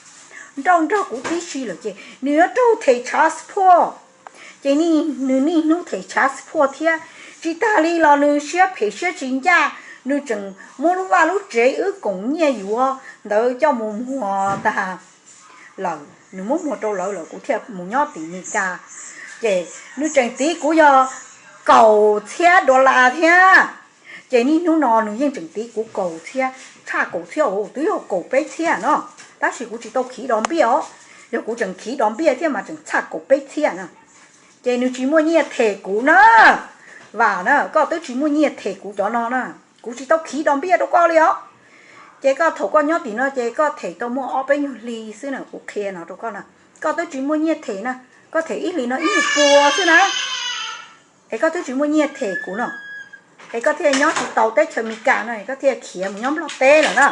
nrauj nrog kuv tib si lawm ces nws yuav raug them child support. Ces nws niaj hnub them child support thiab. Tsis tag li los nws siab phem siab tsis ncaj, nws tseem muab lub vaj lub tsev wb koom nyiaj yuav ntawd coj mus muag tag lawm, nws muab muag rau lawv lawm kuv thiaj mus nyob tim Amelikas. Ces nws tseem txiv kuv yog kaum txhiab dollar thiab. Ces niaj hnub no nws yeej tseem txiv kuv kaum txhiab, tshaj kaum txhiab, twb yog kaum peb txhiab no, tab sis kuv tsis tau khiv dos npiaj os. Yog kuv tseem khiv dos npiaj thiab mas tseem tshaj kaum peb txhiab na. Ces nws tsis muaj nyiaj them kuv na, Vam na, koj twb tsis muaj nyiaj them kuv cov no na, kuv tsis tau khiv dos npiaj rau koj li os. Ces koj thaum koj nyob tim no ces koj them tau muaj ob peb nyuag hli xwb na, kuv qhia no rau koj na, koj twb tsis muaj nyiaj them na, koj them ib hlis no ib nyuag pua xwb na. Es koj twb tsis muaj nyiaj them kuv no, es koj thiaj nyob tsis tau teb chaws Amelikas no, es koj thiaj khiav mus nyob Nplog teb lawm na.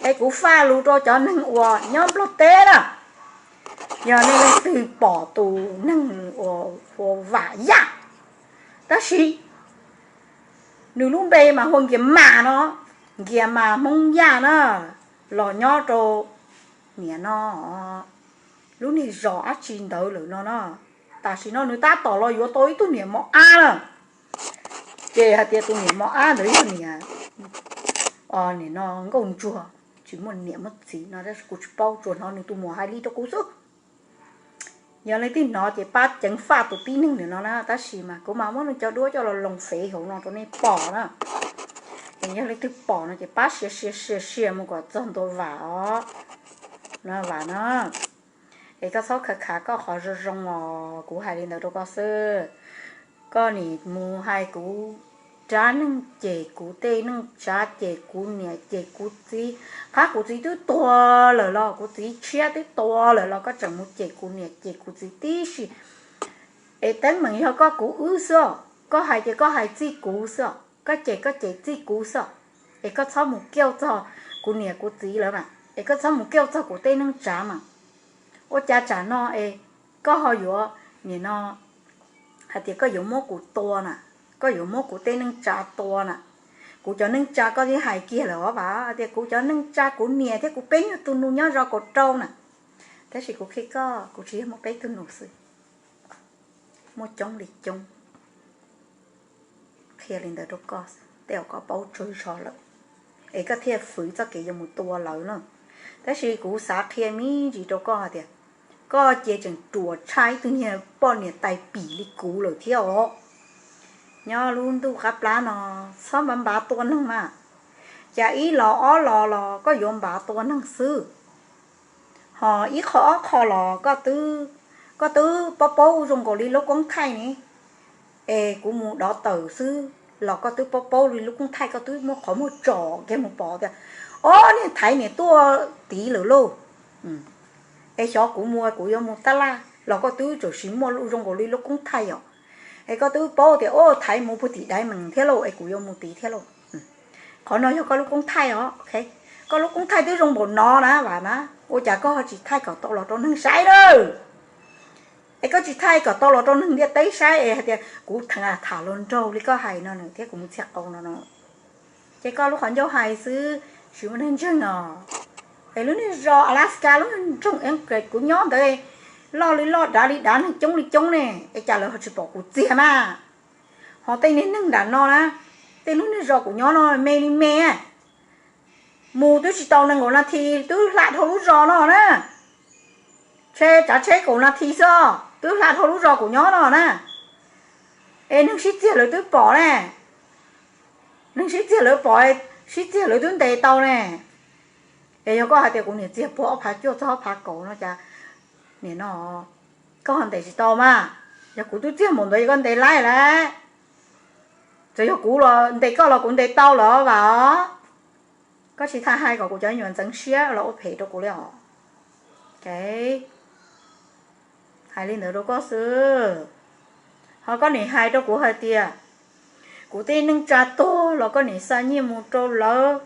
Es kuv faj lus rau cov neeg uas nyob Nplog teb na, yog nej leej twg pom tus neeg uas hu ua Vam Yaj, tab sis nws lub npe mas hu ua Nkias Mas no, Nkias Mas Hmoob Yaj na, los nyob rau niam no lub niag zos dab tsi ntawd lawm no na. Tam sim no nws tab tom los yuav tau ib tug niam mos ab na. Ces hais tias tus niam mos ab ntawd yog niam, nim no nkauj ntsuag, tsis muaj niam muaj txiv no tab sis kuv tsis paub, tsuas hnov nws tus muam hais li rau kuv xwb. Yog leej twg hnov ces pab ceev faj tus tib neeg ntawm no na, tab sis mas kuv mam muab nws cov duab coj los loos fev hauv no rau nej pom na. Es yog leej twg pom no ces pab share share share share mus kom txog ntua Vam os, no Vam na. Es koj txhob khav khav koj qhov zoo zoo os, kuv hais li ntawd rau koj xwb. Koj nim mus hais kuv rab neeg, cem kuv tej neej tsa, cem kuv niam cem kuv txiv. Qab kuv txiv twb tuag lawm los, kuv txiv tshiab twb tuag lawm los koj tseem mus cem kuv niam cem kuv txiv tib si. Es teeb meem yog koj kuv wb xwb os, koj hais ces koj hais txij kuv xwb os, koj cem koj cem txij kuv xwb os. Es koj txhob mus kiaj txog kuv niam kuv txiv lawm mas, es koj txhob mus kiaj txog kuv tej neej tsa mas. Ua cas tsam no es koj ho yuav, nim no hais tias koj yuav muab kuv tua na, koj yuav muab kuv tej neej tsa tua na. Kuv cov neej tsa koj twb hais kiag lawm os Vam, tias kuv cov neej tsa kuv niam thiab kuv peb nyuag tus nus nyob zos kaum rau na. Tab sis kuv qhia koj, kuv tsis yog muaj peb tug nus xwb, muaj coob li coob. Qhia li ntawd rau koj, tej zaum koj paub tsawg zog lawm. es koj thiaj fwv txoj kev yuav mus tua lawv no. Tab sis kuv xav qhia me ntsis rau koj hais tias, koj ces tseem ruam tshaj ib tug niag poj niam tais pim li kuv lawm thiab os. Nyob lub ntuj qab plab no, txhob npav npav tua neeg mas. Cas ib los ob los los koj yuav npav tua neeg xwb. Ho ib qho ob qho los koj twb, koj twb paub paub zoo nkaus li lub koob thaij ne. Es kuv mus dov tawm xwb los koj twb paub paub li lub koob thaij, koj twb muaj qhov muag tsom kiag mus pom tias, ob niag thaiv niam tuaj tiv lawm lauj. Es xyov kuv mus kuv yuav mus tab laj los koj twb txawm sis muaj zoo nkaus li lub koob thaij os. Es koj twb paub tias, o, thaiv mus puag tim daiv mees thiab lauj, es kuv yuav mus tiv thiab lauj. Qhov no yog koj lub koob thaij os. Koj lub koob thaij twb zoo npaum no na, Vam na, ua cas koj ho tsis thaij kom tau los rau neeg saib lawm? Es koj tsis thaij kom tau los rau neeg ntiaj teb saib es hais tias kuv tham los nraug li koj hais no thiab kuv mus txhia qau no no, ces koj lub qhov ncauj hais xwb, tsis muaj neeg ntseeg os. Es lub niag zos Alaska, lub niag nroog Anchorage kuv nyob ntawd, loj li loj, dav li dav, neeg coob li coob ne, es cas lawv ho tsis pom kuv txiag mas? Ho tej niag neeg nram no na, tej lub niag zos kuv nyob no me li me, mus twb tsis tau nees nkaum nas this twb hla dhau lub zos no na. Tsheb, tsav tsheb kaum nas this xwb twb hla dhau lub zos kuv nyob no na. Es neeg sib txiag lawv twb pom ne, neeg sib txiag lawv pom, sib txiag lawv twb ntes tau ne. Es yog koj hais tias kuv niam txiag puag ob phav cuaj txog ob phav kaum no cas, nim no koj ho ntes tsis tau mas. Yog kuv twb txiag npaum ntawd yog koj ntes laib lawm. Txawm yog kuv los ntes koj los kuv ntes tau lawm Vam os. Koj tsis txhob hais kom kuv cov me nyuam ntxeev siab los ua phem rau kuv li os. Hais li ntawd rau koj xwb. Ho koj nim hais rau kuv hais tias kuv tej neej tsa tuag los koj nim xa nyiaj mus rau lawv,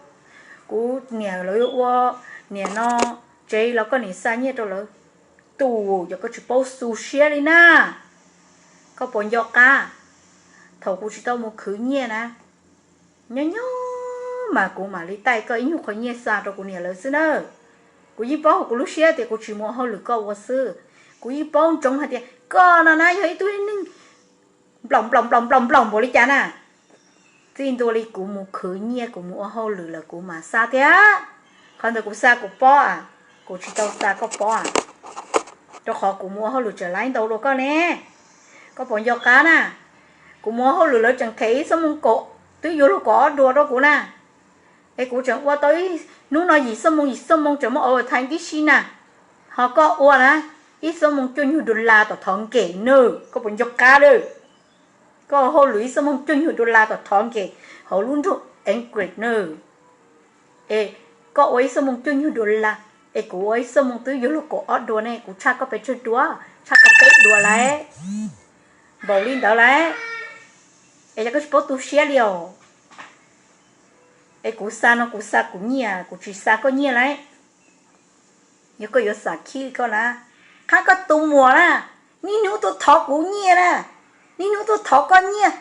kuv niam lawv yuav ua, nim no tsev los koj nim xa nyiaj rau lawv. Tus yog koj tsis paub xu siab li na. Koj puas nco qab thaum kuv tsis tau mus khwv nyiaj na, nyob nyob mas kuv mam li taij koj ib nyuag qho nyiaj xa rau kuv niam lawv xwb na. Kuv yeej paub hauv kuv lub siab tias kuv tsis mus ua hauj lwm koj ua xwb. Kuv yeej paub ntsoov hais tias koj no na yog ib tug neeg nplaum nplaum nplaum nplaum nplaum npaum li cas na. Txij ntua li kuv mus khwv nyiaj kuv mus ua hauj lwm lawm kuv mam xa thiab. Qhov ntawd kuv xa kuv pob a, kuv tsis tau xa koj pob a, rau qhov kuv mus ua hauj lwm tseem laib ntau dua koj ne. Koj puas nco qab na, kuv mus ua hauj lwm lawv tseem them ib xuab moos kaum, twb yuav luag kaum ob duas rau kuv na. Es kuv tseem ua tau hnub no yim xuab moos yim xuab moos tseem muaj overtime tib si na. Ho koj ua na, ib xuab moos cuaj nyuag dollar tom thov nkem nawb, koj puas nco qab lawm? Koj ua hauj lwm ib xuab moos cuaj nyuag dollar tom thov nkem hauv lub nroog Anchorage nawb. Es koj ua ib xuab moos cuaj nyuag dollar, es kuv ua ib xuab moos twb yuav luag kaum ob duas ne, kuv tshaj koj pes tsawg duas? Tshaj koj peb duas lawm. Npaum li ntawd lawm, es yog koj tsis paub tu siab li os. Es kuv xa no kuv xa kuv nyiaj, kuv tsis xa koj nyiaj lawm. Yog koj yuav xam khib li koj na, qhab koj tus muam na, niaj hnub tuaj thov kuv nyiaj na, niaj hnub tuaj thov koj nyiaj.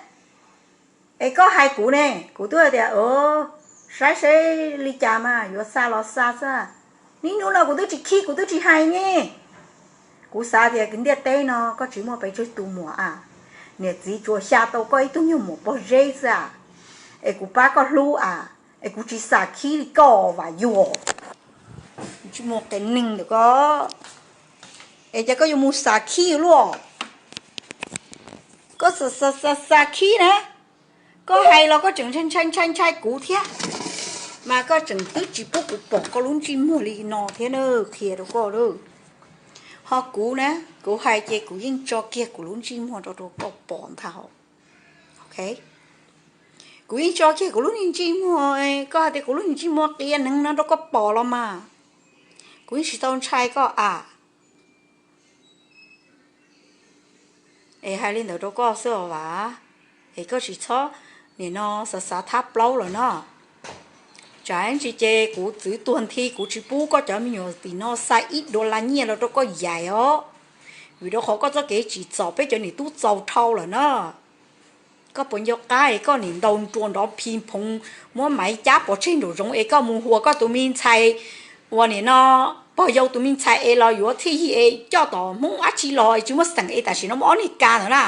Es koj hais kuv ne, kuv twb hais tias, saib seb li cas mas yuav xa los xa xwb. Niaj hnub no kuv twb tsis khib, kuv twb tsis hais ne. Kuv xav tias ntiaj teb no koj tsis muaj pes tsawg tus muam a, niam txiv tsuas xya tau koj ib tug nyuag muam pob zeb xwb a, es kuv pab koj hlub a, es kuv tsis xam khib li koj Vam Yuam. Tsis muaj qias neeg ntawm koj, es cas koj yuav mus xam khib luaj? Koj xa xa xa khib na, koj hais los koj tseem ntshai ntshai ntshai kuv thiab, mas koj tseem twb tsis pub kuv pom koj lub ntsej muag li no thiab na, qhia rau koj lawm. Ho kuv na, kuv hais ces kuv yeej tso kiag kuv lub ntsej muag rau rau koj pom ntag hos. Kuv yeej tso kiag kuv lub niag ntsej muag, koj hais tias kuv lub niag ntsej muag qias neeg no rau koj pom los mas, kuv yeej tsis tau ntshai koj a. Es hais li ntawd rau koj xwb os Vam, es koj tsis txhob nim no xav xav thab plaub lawm no. Tsam ib ntsis ces kuv txwv tuag nthi kuv tsis pub koj cov me nyuam tim no xa ib dollar nyiaj los rau koj yaim os, vim rau qhov koj txoj kev tsim txom peb cov niam tub txaus dhau lawm na. Koj puas nco qab es koj nim ntaus nruas nrov phi phoov, muab maiv cab pov tseg nraum zoov es koj mus huas koj tus me ntxhais uas nim no pog yau tus me ntxhais es los yuav txhij yig es coj tom Hmoob dab tsi los es tsis muaj xeem es tam sim no muaj ob niag ka ntawd na.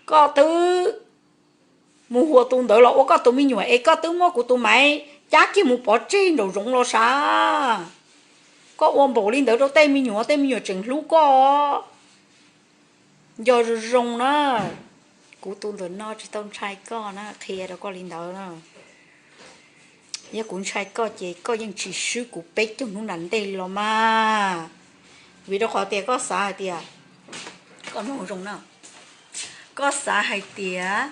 Koj twb mus huas tus ntawd los ua koj tus me nyuam es koj twb muab kuv tus maiv cab kiag mus pov tseg nraum zoov los sav. Koj ua npaum li ntawd rau tej me nyuam, tej me nyuam tseem hlub koj. Nco zoo zoo na, kuv tus ntawm no tsis tau ntshai koj na, qhia rau koj li ntawd na. Yog kuv ntshai koj ces koj yeej tsis swb kuv peb caug hnub nram ntej los mas. Vim rau qhov tias koj xav hais tias, koj mloog zoo na, koj xav hais tias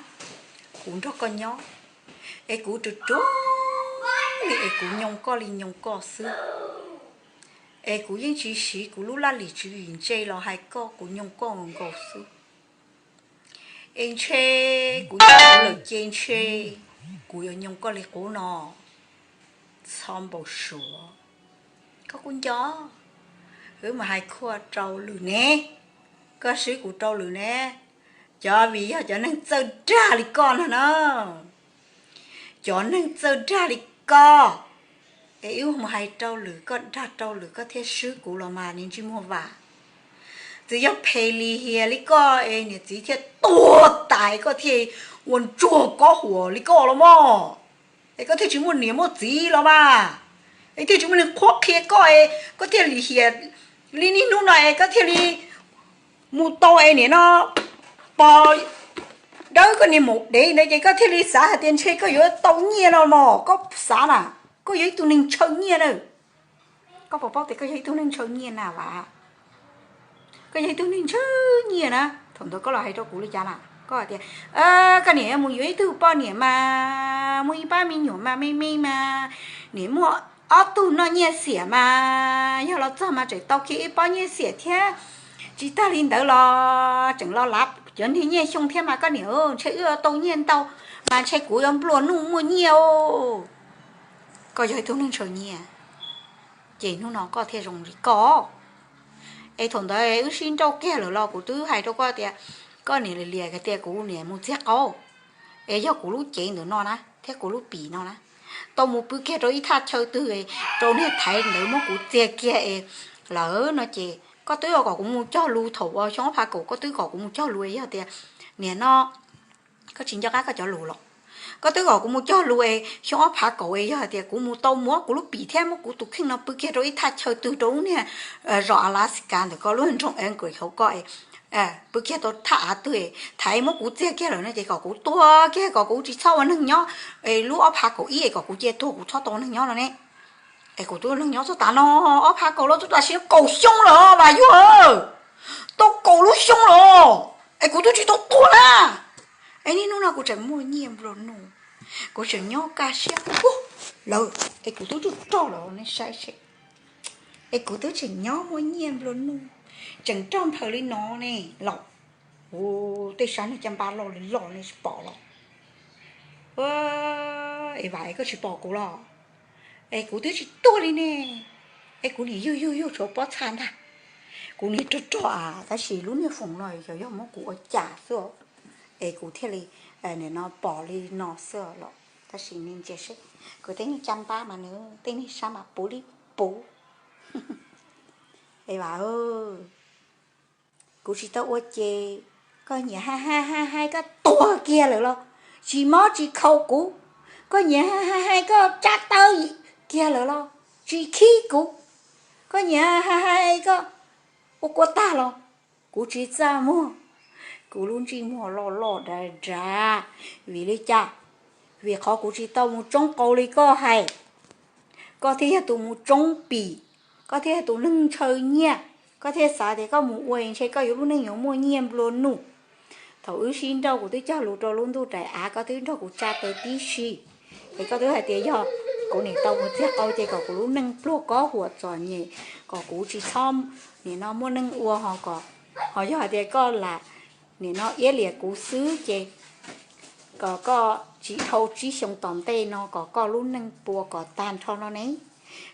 kuv nrog koj nyob es kuv rua ruag li es kuv nyoo koj li nyoo koj xwb, es kuv yeej tsis siv kuv lub laj lim tswv yim ntse los hais koj, kuv nyoo koj nkaus xwb. Es ntshe kuv yog kuv lawm ces ntshe kuv yuav nyoo koj li qub no. Txhob npau suav, koj kuj nco, wb mus hais khuaj rau lwm ne, koj swb kuv rau lwm ne, cov vim yog cov neeg txawj dag li koj no na. Cov neeg txawj dag li koj, es wb mus hais rau lwm, koj dag rau lwm koj thiaj swb kuv los mas niag ntsej muag vam. Txawm yog phem lim hiam li koj es niam txiv thiaj tuag tas koj thiaj ua ntsuag kob huam li koj los mas, es koj thiaj tsis muaj niam muaj txiv los mas, es thiaj tsis muaj neeg qhuab qhia koj es koj thiaj lim hiam li niaj hnub no es koj thiaj li mus tau es niam no pog dawb koj niag maum dev ntawd ces koj thiaj li xav hais tias ntshe koj yuav tau nyiaj no mas koj xav na, koj yog ib tug neeg ntshaw nyiaj na. Koj puas paub tias koj yog ib tug neeg ntshaw nyiaj na Vam? Koj yog ib tug neeg ntshaw nyiaj na. Thaum ntawd koj los hais rau kuv li cas na? Koj hais tias koj niam mus yuav ib tug poj niam mas muaj ib pab me nyuam mas me me mas, niam muaj ob tug noj nyiaj xiam mas yog los txog mas tseem tau kiag ib pob nyiaj xiam thiab. Tsis tag li ntawd los tseem los lav cov niag nyiaj xyoo thiab mas koj niam, ntshe wb tau nyiaj ntau mas ntshe kuv yuav nplua nuj muaj nyiaj. Koj yog ib tug neeg ntshaw nyiaj, ces hnub no koj thiaj zoo li koj. Es thaum ntawd wb sib nrauj kiag lawm los kuv twb hais rau koj tias, koj niam liam liam tias kuv niam mus txiag qau. Es yog kuv lub cev ntawm no na thiab kuv lub pim no na, tau mus pw kiag rau ib thaj chaw twg, rau niag thaiv ntawd muab kuv txiag kiag es lawm no ces koj twb kom kuv mus cog lus thaum uas xyoo ob phav kaum, koj twb kom kuv mus cog lus es yog tias niam no koj tsis nco qab koj cov lus los, koj twb kom kuv mus cog lus es xyoo ob phav kaum es yog hais tias kuv mus tau muab kuv lub pim thiab muab kuv tus kheej no pw kiag rau ib thaj chaw twg rau lub niag zos Alaska ntawm koj lub nroog Anchorage hauv koj, pw kiag tau thaj av twg thaiv muab kuv txiag kiag lawm no ces kom kuv tuag kiag kom kuv tsis txhob ua neeg nyob, lub ob phav kaum ib es kom kuv cia tuag kuv txhob tau ua neeg nyob no ne. Es kuv twb ua neeg nyob txog tav no, ob phav kaum los txog tam sim no kaum xyoo lawm Vam Yuag, tau kaum lub xyoo lawm es kuv twb tsis tau tuag na. Es niaj hnub no kuv tseem muaj nyiaj nplua nuj, kuv tseem nyob kaj siab lawm, es kuv twb tsuj rog lawm ne saib seb, es kuv twb tseem nyob muaj nyiaj nplua nuj, tseem rog nphaws li no ne los, u, tej sab niag caj npab loj li loj ne tsis pom los. Es Vam, es koj tsis pom kuv los? Es kuv twb tsis tuag li ne. Es kuv niam yug yug yug tshuav pob txha ntag. Kuv niam rog rog a, tab sis lub niag foom no xyov yog muab kuv ua cas xwb, es kuv thiaj li nim no pom li no xwb los. Tab sis nej ntsia seb, kuv tej niag caj npab mas nws tej niag sab mas puv li puv. Es Vam, kuv tsis tau ua ces koj nyiam ha ha ha hais koj tuag kiag lawm los tsis mob tsis khaus kuv, koj nyiam ha ha hais koj tsab tawb kiag lawm los tsis khib kuv, koj nyiam ha ha hais koj ua kua tag los kuv tsis txaj muag. Kuv lub ntsej muag loj loj dav dav, vim li cas? Vim qhov kuv tsis tau mus tsoob qau li koj hais. Koj thiaj yog tus mus tsoob pim, koj thiaj yog tus neeg ntshaw nyiaj, koj thiaj xav tias koj mus ua ntshe koj yuav lub neej yuav muaj nyiaj nplua nuj. Thaum wb sib nrauj kuv twb cog lus rau lub ntuj daim av, koj twb nrog kuv tsa tes tib si, es koj twb hais tias yog kuv niam tau mus txiag qau ces kom kuv lub neej pluag kob huam txom nyem, kom kuv tsis txhob nim no muaj neej ua ho kom, ho yog hais tias koj lam nim no iab liam kuv xwb ces kom koj tsis dhau tsib xyoo tom ntej no kom koj lub neej puas kom tag nrho no ne.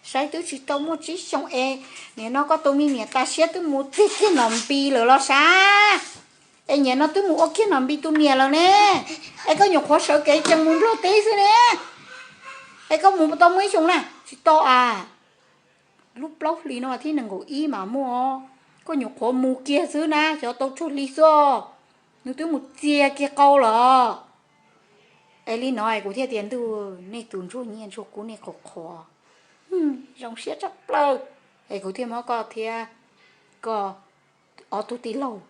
Saib twb tsis tau muaj tsib xyoo es nim no koj tus me niam tas siab twb mus txiag kiag nom npis lawm los sav. Es nim no twb mus ua kiag nom npis tus niam lawm ne. Es koj nyuam qhuav sawv kev tsees mus Nplog teb xwb ne. Es koj mus tau muaj ib xyoo na tsis tau a? Lub plaub hlis no thiab nees nkaum ib mas muaj, koj nyuam qhuav mus kiag xwb na, xyov tau tsawg hli xwb. Nws twb mus txiag kiag qau lawm. Es li no es kuv thiaj tias ntuj, nej tus ntsuag nyiaj ntsuag kub nej qhuas qhuas, zoo siab tshaj plaws. Es kuv thiaj muab koj thiab koj ob tug tij laug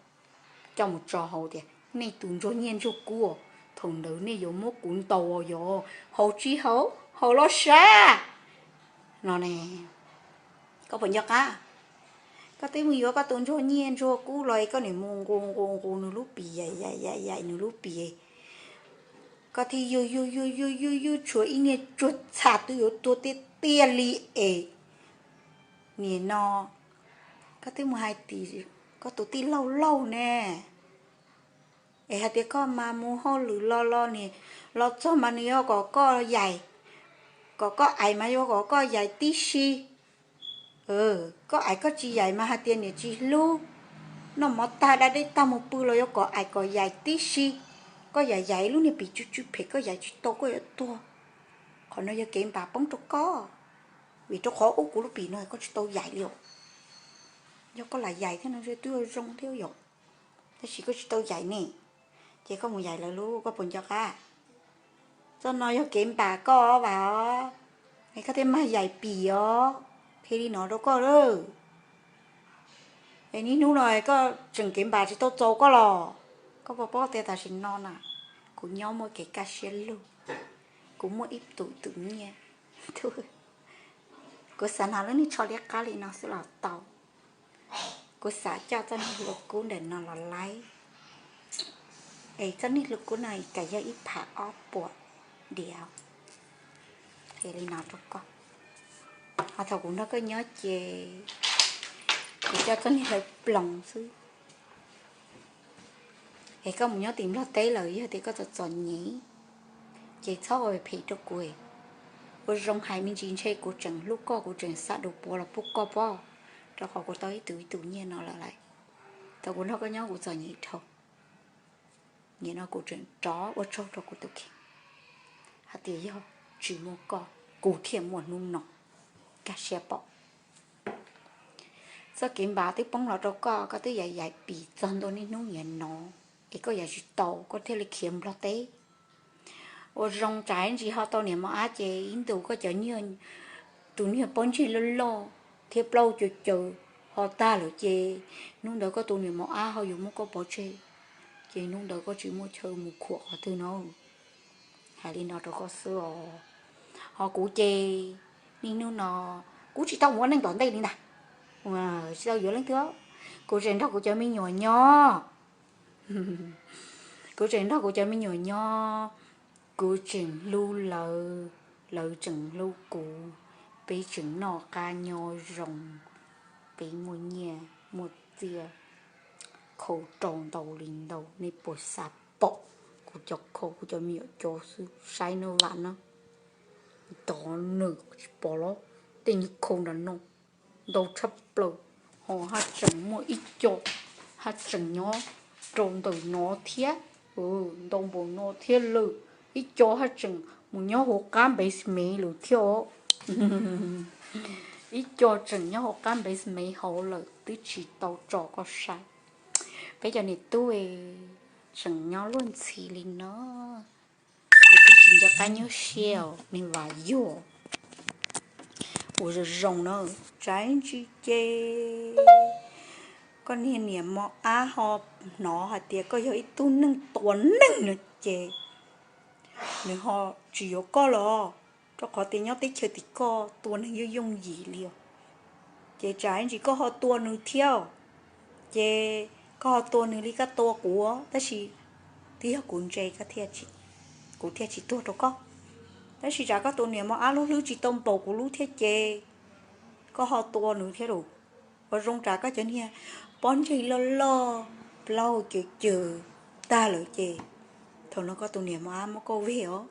coj mus tso hauv tias nej tus ntsuag nyiaj ntsuag kub, thaum ntawd nej yuav muab kuv ntaus yog haus tsis haus, haus los sav no ne. Koj puas nco qab? Koj twb mus yuav koj tus ntsuag nyiaj ntsuag kub los es koj niam mus nqus nqus nqus nws lub pim, yaim yaim yaim yaim nws lub pim, koj thiaj yug yug yug yug yug yug tshuav ib niag tsuag txha twb yuav tuag tiag tiag li es. Nim no koj twb mus hais tim koj tus tij laug laug ne, es hais tias koj mas mus hauj lwm los los niam los txog mas nws yuav kom koj yaim, kom koj aim mas yuav kom koj yaim tib si. Koj aim koj tsis yaim mas hais tias niam tsis hlub. Noj mov tag da dej tag mus pw los yuav kom aim kom yaim tib si. Koj yaim yaim lub niag pim tsw tsw phem koj yaim tsis tau koj yuav tuag. Qhov no yog kev npam poob rau koj, vim rau qhov ub kuv lub pim no koj tsis tau yaim li os. Yog koj lam yaim thiab no twb zoo thiab yom, tab sis koj tsis tau yaim ne, ces koj mus yaim lawv lub, koj puas nco qab? Txoj no yog kev npam koj os Vam os, es koj thiaj mag yaim pim os, qhia li no rau koj lawm. Es niaj hnub no koj tseem kev npam tsis tau txaus koj los? Koj puas paub tias tam sim no na, kuv nyob muaj kev kaj siab lug, kuv muaj ib tus tus nyiaj, kuv xav hnav lub niag tsho liab qab li no xwb los tau. Kuv xav coj txoj niag hlua kub ntawm no los laib, es txoj niag hlua kub no kam yog ib phav ob puas diav. Qhia li no rau koj, ho thaum kuv nrog koj nyob ces kuv coj txoj niag hlawv ploos xwb. Es koj mus nyob tim Nplog teb lawm yog tias koj txom txom nyem, ces txhob ua phem rau kuv. Ua zoo hais me ntsis ntshe kuv tseem hlub koj, kuv tseem xav du puav los pub koj pob, rau qhov kuv tau ib tus ib tus nyiaj no lawm lauj. Thaum kuv nrog koj nyob kuv txom nyem dhau, nim no kuv tseem rov ua tsaug rau kuv tus kheej, hais tias yog tsis muaj koj kuv thiaj muaj hnub no. Kaj siab pom. Txoj kev npam twb poob los rau koj, koj twb yaim yaim pim txog ntua niaj hnub niam no, es koj yaim tsis tau koj thiaj li khiav Nplog teb. Ua zoo tsam ib ntsis ho tau niam mos ab ces ib ntus koj cov nyiaj, tus niag pob ntseg loj loj thiab plaub caug caws ho tag lawm ces hnub ntawd koj tus niam mos ab ho yuav muab koj pov tseg, ces hnub ntawd koj tsis muaj chaw mus khuam qhov twg no. Hais li no rau koj xwb os. Ho kuv ces niaj hnub no kuv tsis tau mus ua neej tom ntej li ntag, tsis tau yuav leej twg, kuv tseem nrog kuv cov me nyuam nyob. Kuv tseem nrog kuv cov me nyuam nyob, kuv tseem hlub lawv, lawv tseem hlub kuv, peb tseem noj qab nyob zoo, peb muaj nyiaj muaj txiaj, khau rau ntau li ntau, nej puas xav pom? Kuv cov khau kuv cov me nyuam cov xwb, saib no vam na, tov nws tsis pom los, tej niag khau nram no ntau tshaj plaws, ho haj tseem muaj ib co haj tseem nyob rau ntawm no thiab, ntau npaum no thiab lawm, ib co haj tseem mus nyob hauv qab npev smev lawm thiab os. Ib co tseem nyob hauv qab npev smev hauv lawm twb tsis tau tso koj saib. Peb cov niam tub tseem nyob luag ntxhi li no, kuv twb tsis nco qab nyuaj siab os, nws vam yuag. Ua zoo zoo na, tsam ib ntsis ces koj niag niam mos ab ho hnov hais tias koj yog ib tug neeg tua neeg no ces nws ho tsis yuav koj los, rau qhov tias nyob teb chaws tim koj tua neeg yooj yooj yim li os. Ces tsam ib ntsis koj ho tua nws thiab, ces koj ho tua nws li koj tua kuv, tab sis twb yog kuv ntse, kuv thiaj tsis tuag rau koj. Tab sis tsam koj tus niam mos ab lub hlwb tsis tau npaum kuv lub thiab ces koj ho tua nws thiab lauj. Ua zoo tsam koj cov niag pob ntseg loj loj, plaub caug caws tag lawm ces thaum no koj tus niam mos ab muab koj veg os,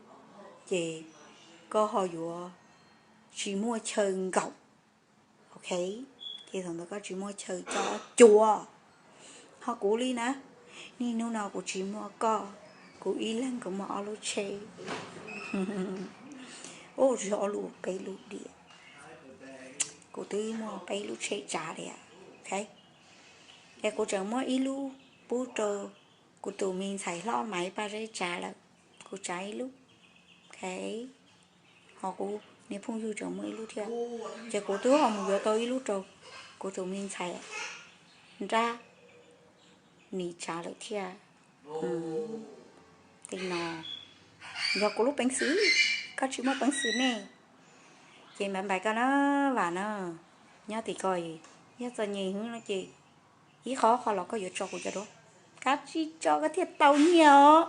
ces koj ho yuav tsis muaj chaw nkaum. Ok, ces thaum ntawd koj tsis muaj chaw coj cuav. Ho kuv li na, niaj hnub no kuv tsis muaj koj, kuv ib leeg kuv muaj ob lub tsheb. Ub, tsis yog ob lub, peb lub diam. Kuv twb muaj peb lub tsheb tsav li. Ok, es kuv tseem muab ib lub pub rau kuv tus me ntxhais hlob Maiv Paj Zeb tsav lawm. Kuv tsav ib lub, Es ho kuv niag phooj ywg tseem muaj ib lub thiab, ces kuv twb ho mus yuav tau ib lub rau kuv tus me ntxhais nrab nis tsav lawm thiab. Tej no yog kuv lub peev xwm, koj tsis muaj peev xwm ne. Ces npaj npais koj na, Vam na, nyob tim ko, yog txom nyem heev no ces ib qho qho los koj yuav tso kuv cov duab, kav tsij tso koj thiaj tau nyiaj os.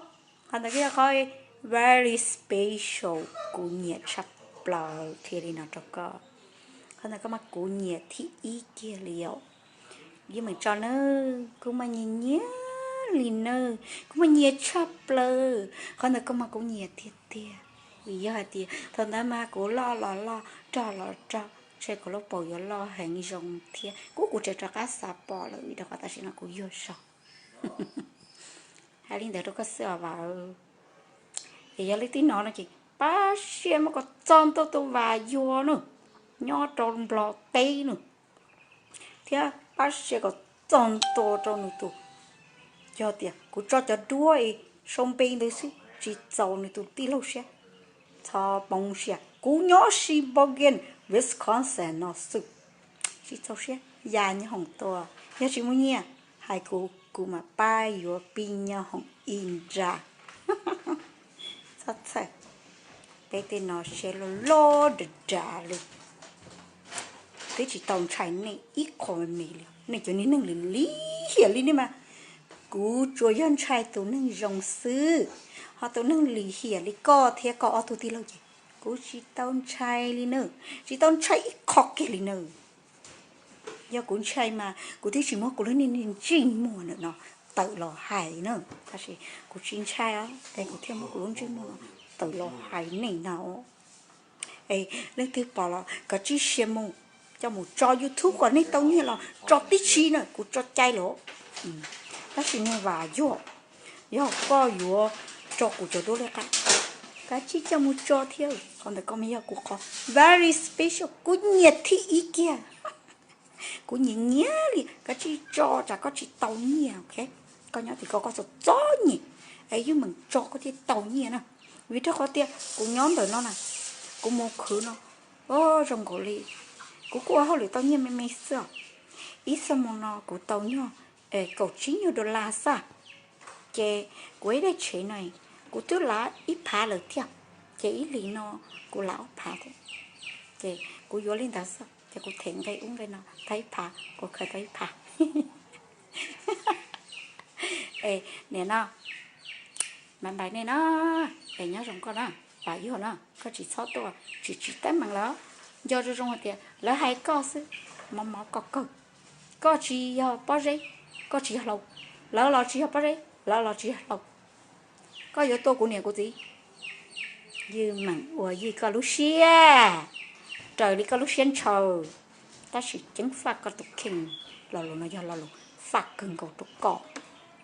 Qhov ntawd yog qhov very special, kuv nyiam tshaj plaws, qhia li no rau koj. Qhov ntawd koj mas kuv nyiam thib ib kiag li os. Yeej meem tso nawb, kuv mas nyiam nyiam li nawb, kuv mas nyiam tshaj plaws. Qhov ntawd koj mas kuv nyiam tiag tiag, vim yog hais tias thaum ntawd mas kuv loj los loj, rog los rog, ntshe kuv lub paum yuav loj heev zoo thiab. Kuv, kuv tseem rov qab xav pom lawm vim rau qhov tam sim no kuv yuag zog. Hais li ntawd rau koj xwb os Vam. Es yog li tib no no ces pab share muab kom txog ntua tus Vam Yuag na, nyob rau Nplog teb na, thiab pab share kom txog ntua rau nws tus, yog tias kuv tso cov duab es sau npe ntawd xwb tsis txaus nws tus tij laug siab, txhob poob siab, kuv nyob Sheboygan, Wisconsin no xwb. Tsis txaus siab, ya nyob hoom tua, yog tsis muaj nyiaj, hais kuv, kuv mam pab yuav pib nyob hoom ib nra. Txhob txhawj, peb tej no siab loj loj dav dav li. Twb tsis tau ntshai nej ib qho me me li, nej cov niag neeg lim lim hiam li nej mas. Kuv tsuas yog ntshai tus neeg zoo xwb, ho tus neeg lim hiam li koj thiab koj ob tug tij laug ces kuv tsis tau ntshai li na, tsis tau ntshai ib qho kiag li na. Yog kuv ntshai mas kuv twb tsis muab kuv lub niag ntsej muag ntawm no tawm los hais na, tab sis kuv tsis ntshai os, es kuv thiaj muab kuv lub ntsej muag no tawm los hais nej no. Es leej twg pom los koj tsij share mus, coj mus tso YouTube kom nej tau nyiaj los tso tib si na, kuv tso cai lawm. Tab sis niag Vam Yuag, yog koj yuav tso kuv cov duab liab qab, kav tsij coj mus tso thiab, qhov ntawd koj mas yog kuv qhov very special, kuv nyiam thib ib kiag. Kuv nyiam nyiam li, kav tsij tso tsam koj tsis tau nyiaj, ok? Koj nyob tim ko koj txom txom nyem, es yeej meem tso koj thiaj tau nyiaj na. Vim rau qhov tias kuv nyob ntawm no na, kuv mus khwv no, o, zoo nkaus li kuv kuj ua hauj lwm tau nyiaj me me xwb os. Ib xuab moos no kuv tau nyuag kaum tsib nyuag dollar xwb. Ces kuv ib daim tshev no, kuv twb lav ib phav lawm thiab, ces ib hlis no kuv lav ob phav thiab. Ces kuv yuav li ntawd xwb, ces kuv them nqe ub nqe no tau ib phav, kuv khaws tau ib phav. Es nim no, npaj npais nej na, es nyob zoo koj na, Vam Yuag na, koj tsis txhob tuaj tsis tsis teeb meem lawm. Nco zoo zoo hais tias lawv hais koj xwb, mob mob koj kawg. Koj tsis yog pob zeb, koj tsis yog hlau, lawv los tsis yog pob zeb, lawv los tsis yog hlau. Koj yuav tua kuv niam kuv txiv, ywj meem ua ywj koj lub siab, raws li koj lub siab ntshaw. Tab sis ceev faj koj tus kheej, lo lus no yog lo lus faj kawg nkaus rau koj,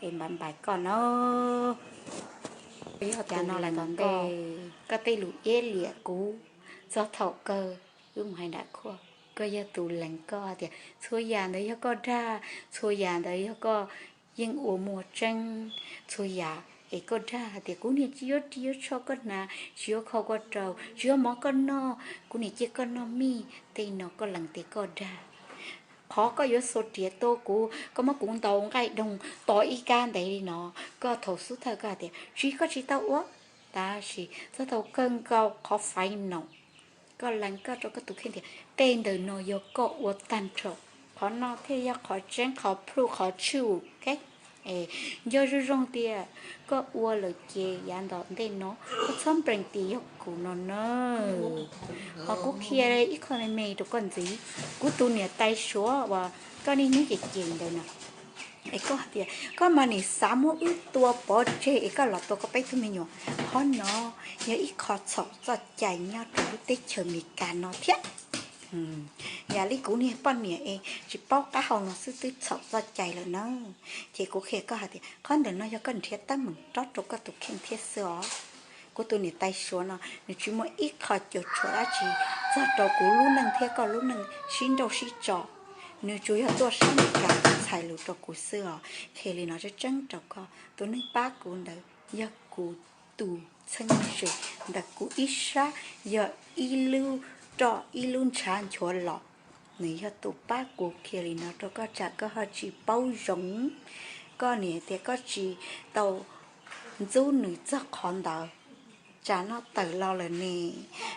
es npaj npais koj na. Yog tias no lawm tom ntej, koj tej lus iab liam kuv, txog thaum kawg wb mus hais nram khuaj, koj yog tus lees koj hais tias txhua yam ntawd yog koj dag, txhua yam ntawd yog koj yeej ua muag tseeb, txhua yam es koj dag hais tias kuv niam tsis yuav ris yuav tsho koj hnav, tsis yuav kho koj rau, tsis yuav mov koj noj, kuv niam cia koj noj mij, tej no koj lees tias koj dag. Qhov koj yuav xuas riam tua kuv, koj muab kuv ntaus nqaij doog to ib kab ntev li no, koj thaum xub thawj koj hais tias tsis, koj tsis tau ua, tab sis txog thaum kawg nkaus qhov final, koj lees koj rau koj tus kheej tias tej ntawm no yog koj ua tag nrho, qhov no thiaj yog qhov tseeb, qhov proof, qhov tshwj. Nco zoo zoo tias koj ua lawm ces yav tom ntej no koj txhob nprees tias yog kuv no na. Ho kuv qhia ib qho me me rau koj ntxiv, kuv tus niam tais Suav uas koj niaj hnub cem cem ntawd na, es koj hais tias koj mas nim xav muab wb tua pov tseg es koj los tua koj peb tug me nyuam. Qhov no yog ib qho txhaum txoj cai nyob rau lub teb chaws Amelikas no thiab. Yam li kuv niag poj niam es tsis paub qab hau no xwb twb txhaum txoj cai lawm na. Ces kuv qhia koj hais tias qhov ntawm no yog koj nrhiav teeb meem rov rau koj tus kheej thiab xwb os. Kuv tus niam tais Suav no nws tsis muaj ib qho cuam tshuam dab tsi txog rau kuv lub neej thiab koj lub neej sib nrauj sib tso. Nws tsuas yog tuaj sab Amelikas txhais lus rau kuv xwb os. Qhia li no tseeb tseeb rau koj, tus neeg pab kuv ntawd yog kuv tus txheeb ze ntawm kuv ib sab yog ib lub roj ib lub ntshav nchuav los, nws yog tus pab kuv qhia li no rau koj tsam koj ho tsis paub zoo. Koj niam tias koj tsis tau ntxub nws txog qhov ntawd, tsam no tawm los lawm ne,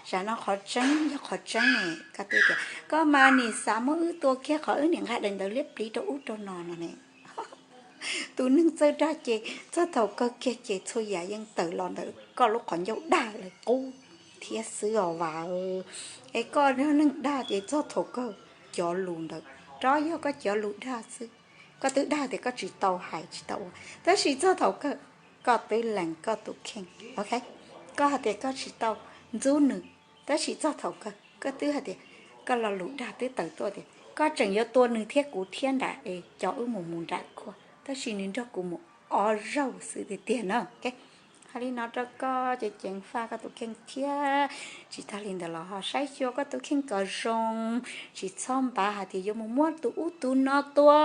tsam no qhov tseeb yog qhov tseeb ne, koj twb tias koj mas nim xav muab wb tua kiag qhov wb niam nqa daim ntawv liab pliv rau ub rau no no ne. Tus neeg txawj dag ces txog thaum kawg kiag ces txhua yam yeej tawm los ntawm koj lub qhov ncauj dag lawm qub thiab xwb os Vam. Es koj yog neeg dag ces txog thaum kawg cov lus ntawd rov yog koj cov lus dag xwb. Koj twb dag tias koj tsis tau hais tsis tau ua, tab sis txog thaum kawg koj twb lees koj tus kheej, ok. Koj hais tias koj tsis tau ntxub nws, tab sis txog thaum kawg koj twb hais tias koj lo lus dag twb tawm tuaj tias koj tseem yuav tua nws thiab kuv thiab nram es cov wb mus mus nram khuaj, tab sis nws nrog kuv mus ob zaug xwb tiag tiag na. Hais li no rau koj ces ceev faj koj tus kheej thiab. Tsis tag li ntawd los ho saib xyuas koj tus kheej kom zoo, tsis txhob npav hais tias yuav mus muab tus ub tus no tua.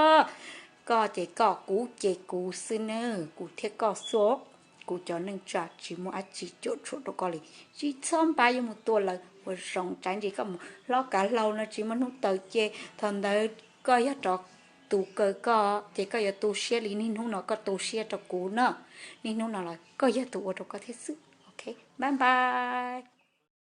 Koj ces koj, kuv ces kuv xwb nawb, kuv thiab koj xwb. Kuv cov neej tsa tsis muaj dab tsi cuam tshuam rau koj li. Tsis txhob npav yuav mus tua lawv, ua zoo tsav ntsis koj mus hlob kav hlau no tsis muaj hnub tawm ces thaum ntawd koj yog rov tus kaw koj ces koj yuav tu siab li niaj hnub no koj tu siab rau kuv na. Niaj hnub no los koj yog tus ua rau koj thiab xwb, ok. Bye bye.